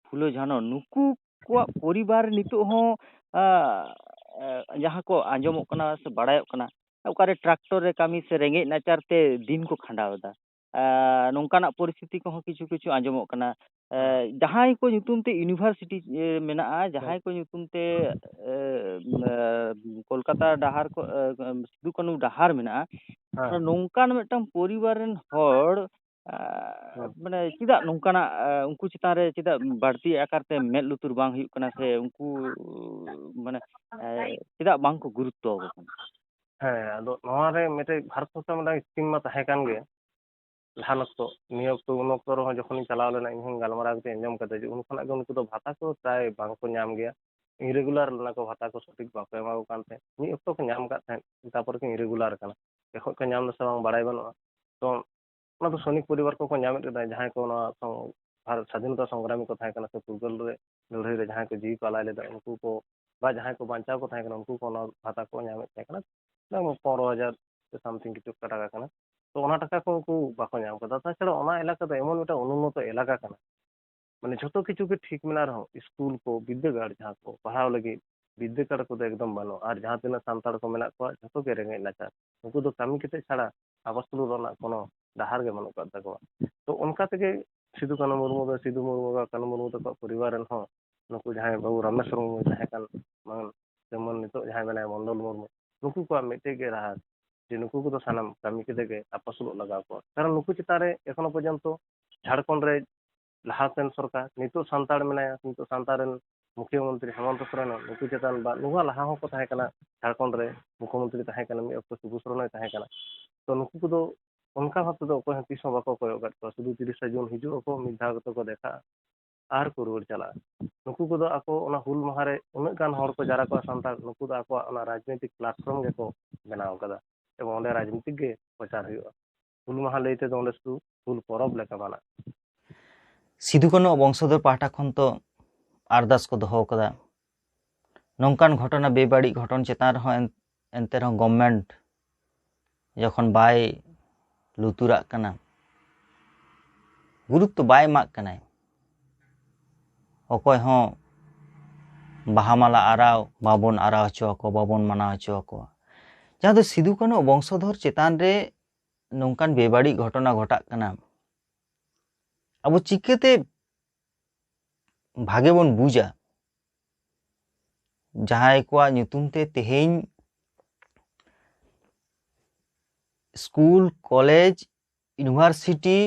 ᱯᱷᱩᱞᱳ ᱡᱷᱟᱱᱚ, ᱱᱩᱠᱩ ᱠᱚᱣᱟᱜ ᱯᱚᱨᱤᱵᱟᱨ ᱱᱤᱛᱚᱜ ᱦᱚᱸ, ᱟ, ᱮ, ᱡᱟᱦᱟᱸ ᱠᱚ ᱟᱸᱡᱚᱢᱚᱜ ᱠᱟᱱᱟ ᱥᱮ ᱵᱟᱲᱟᱭᱚᱜ ᱠᱟᱱᱟ, ᱚᱠᱟᱨᱮ ᱴᱨᱟᱠᱴᱚᱨ ᱨᱮ ᱠᱟᱹᱢᱤ ᱥᱮ ᱨᱮᱸᱜᱮᱡ ᱱᱟᱪᱟᱨ ᱛᱮ ᱫᱤᱱ ᱠᱚ ᱠᱷᱟᱸᱰᱟᱣ ᱮᱫᱟ᱾ ᱮ, ᱱᱚᱝᱠᱟᱱᱟᱜ ᱯᱚᱨᱤᱥᱛᱷᱤᱛᱤ ᱠᱚᱦᱚᱸ ᱠᱤᱪᱷᱩ ᱠᱤᱪᱷᱩ ᱟᱸᱡᱚᱢᱚᱜ ᱠᱟᱱᱟ᱾ ᱮ, ᱦᱮᱸ᱾ ᱡᱟᱦᱟᱸᱭ ᱠᱚ ᱧᱩᱛᱩᱢ ᱛᱮ ᱤᱭᱩᱱᱤᱵᱷᱟᱨᱥᱤᱴᱤ, ᱮ, ᱢᱮᱱᱟᱜᱼᱟ, ᱦᱮᱸ᱾ ᱡᱟᱦᱟᱸᱭ ᱠᱚ ᱧᱩᱛᱩᱢ ᱛᱮ, ᱮ, ᱮ, ᱠᱳᱞᱠᱟᱛᱟ ᱰᱟᱦᱟᱨ ᱠᱚ, ᱮ, ᱥᱤᱫᱩ ᱠᱟᱹᱱᱩ ᱰᱟᱦᱟᱨ ᱢᱮᱱᱟᱜᱼᱟ, ᱦᱮᱸ᱾ ᱱᱚᱝᱠᱟᱱ ᱢᱤᱫᱴᱟᱝ ᱯᱚᱨᱤᱵᱟᱨ ᱨᱮᱱ ᱦᱚᱲ ᱟᱸ, ᱦᱮᱸ᱾ ᱢᱟᱱᱮ ᱪᱮᱫᱟᱜ ᱱᱚᱝᱠᱟᱱᱟᱜ, ᱟᱸ, ᱩᱱᱠᱩ ᱪᱮᱛᱟᱱ ᱨᱮ ᱪᱮᱫᱟᱜ ᱵᱟᱹᱲᱛᱤ ᱟᱠᱟᱨ ᱛᱮ ᱢᱮᱫ ᱞᱩᱛᱩᱨ ᱵᱟᱝ ᱦᱩᱭᱩᱜ ᱠᱟᱱᱟ, ᱥᱮ ᱩᱱᱠᱩ, ᱢᱟᱱᱮ, ᱟᱸ, ᱪᱮᱫᱟᱜ ᱵᱟᱝ ᱠᱚ ᱜᱩᱨᱩᱛᱛᱚ ᱟᱠᱚ ᱠᱟᱱᱟ? ᱦᱮᱸ, ᱟᱫᱚ ᱱᱚᱣᱟ ᱨᱮ ᱢᱤᱫᱴᱮᱡ ᱵᱷᱟᱨᱚᱛ ᱥᱚᱨᱠᱟᱨ ᱢᱤᱫᱴᱟᱝ scheme ᱢᱟ ᱛᱟᱦᱮᱸ ᱠᱟᱱ ᱜᱮ ᱞᱟᱦᱟᱱ ᱚᱠᱛᱚ᱾ ᱱᱤᱭᱟᱹ ᱚᱠᱛᱚ, ᱩᱱ ᱚᱠᱛᱚ ᱨᱮᱦᱚᱸ ᱡᱚᱠᱷᱚᱱᱤᱧ ᱪᱟᱞᱟᱣ ᱞᱮᱱᱟ, ᱤᱧ ᱦᱚᱸᱧ ᱜᱟᱞᱢᱟᱨᱟᱣ ᱠᱟᱛᱮ ᱟᱸᱡᱚᱢ ᱠᱟᱫᱟ ᱡᱮ ᱩᱱ ᱠᱷᱚᱱᱟᱜ ᱜᱮ ᱩᱱᱠᱩ ᱫᱚ ᱵᱷᱟᱛᱟ ᱠᱚ ᱯᱨᱟᱭ ᱵᱟᱝ ᱠᱚ ᱧᱟᱢ ᱜᱮᱭᱟ᱾ Irregular ᱞᱮᱱᱟ ᱠᱚ, ᱵᱷᱟᱛᱟ ᱠᱚ ᱥᱚᱴᱷᱤᱠ ᱵᱟᱠᱚ ᱮᱢᱟ ᱠᱚ ᱠᱟᱱ ᱛᱟᱦᱮᱸᱫ᱾ ᱢᱤᱫ ᱚᱠᱛᱚ ᱠᱚ ᱧᱟᱢ ᱠᱟᱫ ᱛᱟᱦᱮᱸᱫ, ᱛᱟᱨᱯᱚᱨᱮ ᱠᱤᱱ irregular ᱠᱟᱱᱟ᱾ ᱮᱠᱷᱚᱱ ᱠᱚ ᱧᱟᱢ ᱫᱟ ᱥᱮ ᱵᱟᱝ ᱵᱟᱲᱟᱭ ᱵᱟᱹᱱᱩᱜᱼᱟ᱾ ᱛᱚ ᱚᱱᱟ ᱫᱚ ᱥᱚᱭᱱᱤᱠ ᱯᱚᱨᱤᱵᱟᱨ ᱠᱚᱠᱚ ᱧᱟᱢᱮᱫ ᱠᱟᱱᱟ, ᱡᱟᱦᱟᱸᱭ ᱠᱚ ᱱᱚᱣᱟ ᱥᱚᱝ-, ᱵᱷᱟᱨᱚᱛ ᱥᱟᱫᱷᱤᱱᱚᱛᱟ ᱥᱚᱝᱜᱨᱟᱢᱤ ᱠᱚ ᱛᱟᱦᱮᱸ ᱠᱟᱱᱟ ᱥᱮ ᱯᱷᱩᱨᱜᱟᱹᱞ ᱨᱮ ᱞᱟᱹᱲᱦᱟᱹᱭ ᱨᱮ ᱡᱟᱦᱟᱸᱭ ᱠᱚ ᱡᱤᱣᱤ ᱠᱚ ᱟᱞᱟᱭ ᱞᱮᱫᱟ, ᱩᱱᱠᱩ ᱠᱚ ᱵᱟ ᱡᱟᱦᱟᱸᱭ ᱠᱚ ᱵᱟᱧᱪᱟᱣ ᱠᱚ ᱛᱟᱦᱮᱸ ᱠᱟᱱᱟ, ᱩᱱᱠᱩ ᱠᱚ ᱚᱱᱟ ᱵᱷᱟᱛᱟ ᱠᱚ ᱧᱟᱢᱮᱫ ᱛᱟᱦᱮᱸ ᱠᱟᱱᱟ᱾ ᱯᱚᱱᱨᱚ ᱦᱟᱡᱟᱨ ᱥᱮ something ᱠᱤᱪᱷᱩ ᱴᱟᱠᱟ ᱠᱟᱱᱟ᱾ ᱛᱚ ᱚᱱᱟ ᱴᱟᱠᱟ ᱠᱚ ᱩᱱᱠᱩ ᱵᱟᱠᱚ ᱧᱟᱢ ᱠᱟᱫᱟ᱾ ᱛᱟᱪᱷᱟᱲᱟ ᱚᱱᱟ ᱮᱞᱟᱠᱟ ᱫᱚ ᱮᱢᱚᱱ ᱢᱤᱫᱴᱟᱝ ᱚᱱᱩᱱᱱᱚᱛᱚ ᱮᱞᱟᱠᱟ ᱠᱟᱱᱟ, ᱢᱟᱱᱮ ᱡᱷᱚᱛᱚ ᱠᱤᱪᱷᱩ ᱜᱮ ᱴᱷᱤᱠ ᱢᱮᱱᱟᱜ ᱨᱮᱦᱚᱸ, ᱥᱠᱩᱞ ᱠᱚ, ᱵᱤᱫᱽᱫᱟᱹᱜᱟᱲ ᱡᱟᱦᱟᱸ ᱠᱚ ᱯᱟᱲᱦᱟᱣ ᱞᱟᱹᱜᱤᱫ ᱵᱤᱫᱽᱫᱟᱹᱜᱟᱲ ᱠᱚᱫᱚ ᱮᱠᱫᱚᱢ ᱵᱟᱹᱱᱩᱜᱼᱟ᱾ ᱟᱨ ᱡᱟᱦᱟᱸ ᱛᱤᱱᱟᱹᱜ ᱥᱟᱱᱛᱟᱲ ᱠᱚ ᱢᱮᱱᱟᱜ ᱠᱚᱣᱟ, ᱡᱷᱚᱛᱚ ᱜᱮ ᱨᱮᱸᱜᱮᱡ ᱱᱟᱪᱟᱨ᱾ ᱩᱱᱠᱩ ᱫᱚ ᱠᱟᱹᱢᱤ ᱠᱟᱛᱮ ᱪᱷᱟᱲᱟ ᱟᱵᱟᱥ ᱨᱮᱱᱟᱜ ᱠᱳᱱᱳ ᱰᱟᱦᱟᱨ ᱜᱮ ᱵᱟᱹᱱᱩᱜ ᱟᱠᱟᱫ ᱛᱟᱠᱚᱣᱟ᱾ ᱛᱚ ᱚᱱᱠᱟ ᱛᱮᱜᱮ ᱥᱤᱫᱩ ᱠᱟᱹᱱᱦᱩ ᱢᱩᱨᱢᱩ ᱫᱚ, ᱥᱤᱫᱩ ᱢᱩᱨᱢᱩ ᱵᱟ ᱠᱟᱹᱱᱦᱩ ᱢᱩᱨᱢᱩ ᱛᱟᱠᱚᱣᱟᱜ ᱯᱚᱨᱤᱵᱟᱨ ᱨᱮᱱ ᱦᱚᱸ ᱱᱩᱠᱩ ᱡᱟᱦᱟᱸᱭ ᱵᱟᱹᱵᱩ ᱨᱟᱢᱮᱥ ᱢᱩᱨᱢᱩ ᱛᱟᱦᱮᱸ ᱠᱟᱱ, ᱢᱟᱱ-, ᱡᱮᱢᱚᱱ ᱱᱤᱛᱚᱜ ᱡᱟᱦᱟᱸᱭ ᱢᱮᱱᱟᱭᱟ ᱢᱚᱱᱰᱚᱞ ᱢᱩᱨᱢᱩ, ᱱᱩᱠᱩ ᱠᱚᱣᱟᱜ ᱢᱤᱫᱴᱮᱡ ᱜᱮ ᱨᱟᱦᱟ ᱡᱮ ᱱᱩᱠᱩ ᱠᱚᱫᱚ ᱥᱟᱱᱟᱢ ᱠᱟᱹᱢᱤ ᱠᱟᱛᱮ ᱜᱮ ᱟᱯᱟᱥᱩᱞᱚᱜ ᱞᱟᱜᱟᱣ ᱠᱚᱣᱟ᱾ ᱠᱟᱨᱚᱱ ᱱᱩᱠᱩ ᱪᱮᱛᱟᱱ ᱨᱮ ᱮᱠᱷᱚᱱᱳ ᱯᱚᱨᱡᱚᱱᱛᱚ ᱡᱷᱟᱲᱠᱷᱚᱸᱰ ᱨᱮ ᱞᱟᱦᱟᱛᱮᱱ ᱥᱚᱨᱠᱟᱨ, ᱱᱤᱛᱚᱜ ᱥᱟᱱᱛᱟᱲ ᱢᱮᱱᱟᱭᱟ, ᱱᱤᱛᱚᱜ ᱥᱟᱱᱛᱟᱲ ᱨᱮᱱ ᱢᱩᱠᱷᱭᱟᱹ ᱢᱚᱱᱛᱨᱤ ᱦᱮᱢᱚᱱᱛᱚ ᱥᱚᱨᱮᱱ, ᱱᱩᱠᱩ ᱪᱮᱛᱟᱱ ᱵᱟ ᱱᱩᱠᱩᱣᱟᱜ ᱞᱟᱦᱟ ᱦᱚᱸᱠᱚ ᱛᱟᱦᱮᱸ ᱠᱟᱱᱟ, ᱡᱷᱟᱲᱠᱷᱚᱸᱰ ᱨᱮ ᱢᱩᱠᱷᱭᱚ ᱢᱚᱱᱛᱨᱤ ᱛᱟᱦᱮᱸ ᱠᱟᱱᱟ, ᱢᱤᱫ ᱚᱠᱛᱚ ᱥᱤᱵᱩ ᱥᱚᱨᱮᱱ ᱦᱚᱸᱭ ᱛᱟᱦᱮᱸ ᱠᱟᱱᱟ᱾ ᱛᱚ ᱱᱩᱠᱩ ᱠᱚᱫᱚ ᱚᱱᱠᱟ ᱵᱷᱟᱵ ᱛᱮᱫᱚ ᱚᱠᱚᱭ ᱦᱚᱸ ᱛᱤᱥ ᱦᱚᱸ ᱵᱟᱠᱚ ᱠᱚᱭᱚᱜ ᱟᱠᱟᱫ ᱠᱚᱣᱟ᱾ ᱥᱩᱫᱷᱩ ᱛᱤᱨᱤᱥᱟ ᱡᱩᱱ ᱦᱤᱡᱩᱜ ᱟᱠᱚ, ᱢᱤᱫ ᱫᱷᱟᱣ ᱠᱟᱛᱮ ᱠᱚ ᱫᱮᱠᱷᱟᱜᱼᱟ ᱟᱨ ᱠᱚ ᱨᱩᱣᱟᱹᱲ ᱪᱟᱞᱟᱜᱼᱟ᱾ ᱱᱩᱠᱩ ᱠᱚᱫᱚ ᱟᱠᱚ ᱚᱱᱟ ᱦᱩᱞ ᱢᱟᱦᱟ ᱨᱮ ᱩᱱᱟᱹᱜ ᱜᱟᱱ ᱦᱚᱲ ᱠᱚ ᱡᱟᱣᱨᱟ ᱠᱚᱜᱼᱟ ᱥᱟᱱᱛᱟᱲ, ᱱᱩᱠᱩ ᱫᱚ ᱟᱠᱚᱣᱟᱜ ᱚᱱᱟ ᱨᱟᱡᱽᱱᱤᱛᱤᱠ platform ᱜᱮᱠᱚ ᱵᱮᱱᱟᱣ ᱟᱠᱟᱫᱟ ᱮᱵᱚᱝ ᱚᱸᱰᱮ ᱨᱟᱡᱽᱱᱤᱛᱤᱠ ᱜᱮ ᱯᱨᱚᱪᱟᱨ ᱦᱩᱭᱩᱜᱼᱟ᱾ ᱦᱩᱞ ᱢᱟᱦᱟ ᱞᱟᱹᱭ ᱛᱮᱫᱚ ᱚᱸᱰᱮ ᱥᱩᱫᱷᱩ ᱦᱩᱞ ᱯᱚᱨᱚᱵᱽ ᱞᱮᱠᱟ ᱢᱟᱱᱟᱜ᱾ ᱥᱤᱫᱩ ᱠᱟᱹᱱᱦᱩ ᱵᱚᱝᱥᱚᱫᱷᱚᱨ ᱯᱟᱦᱴᱟ ᱠᱷᱚᱱ ᱛᱚ ᱟᱨᱫᱟᱥ ᱠᱚ ᱫᱚᱦᱚ ᱟᱠᱟᱫᱟ᱾ ᱱᱚᱝᱠᱟᱱ ᱜᱷᱚᱴᱚᱱᱟ, ᱵᱮᱵᱟᱹᱲᱤᱡ ᱜᱷᱚᱴᱚᱱ ᱪᱮᱛᱟᱱ ᱨᱮᱦᱚᱸ ᱮᱱ-, ᱮᱱᱛᱮ ᱨᱮᱦᱚᱸ government ᱡᱚᱠᱷᱚᱱ ᱵᱟᱭ ᱞᱩᱛᱩᱨᱟᱜ ᱠᱟᱱᱟ, ᱜᱩᱨᱩᱛᱛᱚ ᱵᱟᱭ ᱮᱢᱟᱜ ᱠᱟᱱᱟᱭ, ᱚᱠᱚᱭ ᱦᱚᱸ ᱵᱟᱦᱟ ᱢᱟᱞᱟ ᱟᱨᱟᱣ ᱵᱟᱵᱚᱱ ᱟᱨᱟᱣ ᱦᱚᱪᱚ ᱟᱠᱚᱣᱟ, ᱵᱟᱵᱚᱱ ᱢᱟᱱᱟᱣ ᱦᱚᱪᱚ ᱟᱠᱚᱣᱟ᱾ ᱡᱟᱦᱟᱸ ᱫᱚ ᱥᱤᱫᱩ ᱠᱟᱹᱱᱦᱩ ᱵᱚᱝᱥᱚᱫᱷᱚᱨ ᱪᱮᱛᱟᱱ ᱨᱮ ᱱᱚᱝᱠᱟᱱ ᱵᱮᱵᱟᱹᱲᱤᱡ ᱜᱷᱚᱴᱚᱱᱟ ᱜᱷᱚᱴᱟᱜ ᱠᱟᱱᱟ, ᱟᱵᱚ ᱪᱤᱠᱟᱹᱛᱮ ᱵᱷᱟᱜᱮ ᱵᱚᱱ ᱵᱩᱡᱟ? ᱡᱟᱦᱟᱸᱭ ᱠᱚᱣᱟᱜ ᱧᱩᱛᱩᱢ ᱛᱮ ᱛᱮᱦᱮᱧ ᱥᱠᱩᱞ, ᱠᱚᱞᱮᱡᱽ, ᱤᱭᱩᱱᱤᱵᱷᱟᱨᱥᱤᱴᱤ,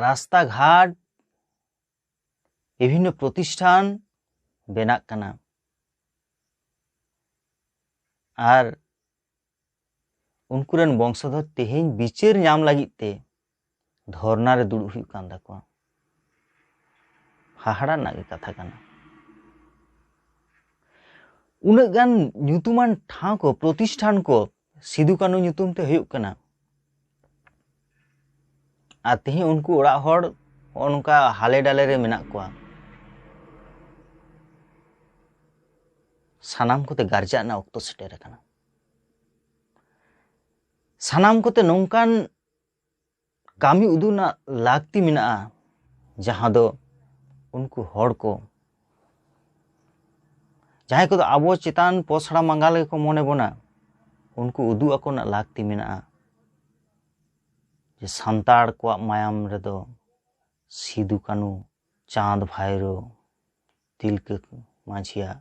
ᱨᱟᱥᱛᱟ ᱜᱷᱟᱴ, ᱵᱤᱵᱷᱤᱱᱱᱚ ᱯᱨᱚᱛᱤᱥᱴᱷᱟᱱ ᱵᱮᱱᱟᱜ ᱠᱟᱱᱟ᱾ ᱟᱨ ᱩᱱᱠᱩ ᱨᱮᱱ ᱵᱚᱝᱥᱚᱫᱷᱚᱨ ᱛᱮᱦᱮᱧ ᱵᱤᱪᱟᱹᱨ ᱧᱟᱢ ᱞᱟᱹᱜᱤᱫ ᱛᱮ ᱫᱷᱚᱨᱱᱟ ᱨᱮ ᱫᱩᱲᱩᱵ ᱦᱩᱭᱩᱜ ᱠᱟᱱ ᱛᱟᱠᱚᱣᱟ᱾ ᱦᱟᱦᱟᱲᱟ ᱨᱮᱱᱟᱜ ᱜᱮ ᱠᱟᱛᱷᱟ ᱠᱟᱱᱟ᱾ ᱩᱱᱟᱹᱜ ᱜᱟᱱ ᱧᱩᱛᱩᱢᱟᱱ ᱴᱷᱟᱶ ᱠᱚ, ᱯᱨᱚᱛᱤᱥᱴᱷᱟᱱ ᱠᱚ ᱥᱤᱫᱩ ᱠᱟᱹᱱᱩ ᱧᱩᱛᱩᱢ ᱛᱮ ᱦᱩᱭᱩᱜ ᱠᱟᱱᱟ, ᱟᱨ ᱛᱮᱦᱮᱧ ᱩᱱᱠᱩ ᱚᱲᱟᱜ ᱦᱚᱲ ᱱᱚᱜᱼᱚ ᱱᱚᱝᱠᱟ ᱦᱟᱞᱮ ᱰᱟᱞᱮ ᱨᱮ ᱢᱮᱱᱟᱜ ᱠᱚᱣᱟ᱾ ᱥᱟᱱᱟᱢ ᱠᱚᱛᱮ ᱜᱟᱨᱡᱟᱜ ᱨᱮᱱᱟᱜ ᱚᱠᱛᱚ ᱥᱮᱴᱮᱨ ᱟᱠᱟᱱᱟ᱾ ᱥᱟᱱᱟᱢ ᱠᱚᱛᱮ ᱱᱚᱝᱠᱟᱱ ᱠᱟᱹᱢᱤ ᱩᱫᱩᱜ ᱨᱮᱱᱟᱜ ᱞᱟᱹᱠᱛᱤ ᱢᱮᱱᱟᱜᱼᱟ, ᱡᱟᱦᱟᱸ ᱫᱚ ᱩᱱᱠᱩ ᱦᱚᱲ ᱠᱚ, ᱡᱟᱦᱟᱸᱭ ᱠᱚᱫᱚ ᱟᱵᱚ ᱪᱮᱛᱟᱱ ᱯᱚᱥᱲᱟ ᱢᱟᱸᱜᱟᱞ ᱜᱮᱠᱚ ᱢᱚᱱᱮ ᱵᱚᱱᱟ, ᱩᱱᱠᱩ ᱩᱫᱩᱜ ᱟᱠᱚ ᱨᱮᱱᱟᱜ ᱞᱟᱹᱠᱛᱤ ᱢᱮᱱᱟᱜᱼᱟ ᱡᱮ ᱥᱟᱱᱛᱟᱲ ᱠᱚᱣᱟᱜ ᱢᱟᱭᱟᱢ ᱨᱮᱫᱚ ᱥᱤᱫᱩ ᱠᱟᱹᱱᱩ, ᱪᱟᱸᱫᱽ ᱵᱷᱟᱭᱨᱳ, ᱛᱤᱞᱠᱟᱹ ᱢᱟᱹᱡᱷᱤᱭᱟᱜ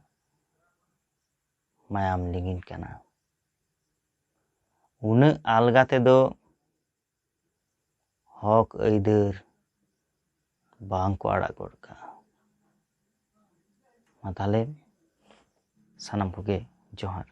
ᱢᱟᱭᱟᱢ ᱞᱤᱸᱜᱤᱱ ᱠᱟᱱᱟ᱾ ᱩᱱᱟᱹᱜ ᱟᱞᱜᱟ ᱛᱮᱫᱚ ᱦᱚᱠ ᱟᱹᱭᱫᱟᱹᱨ ᱵᱟᱝ ᱠᱚ ᱟᱲᱟᱜ ᱜᱚᱫ ᱠᱟᱜᱼᱟ᱾ ᱢᱟ ᱛᱟᱦᱞᱮ ᱥᱟᱱᱟᱢ ᱠᱚᱜᱮ ᱡᱚᱦᱟᱨ᱾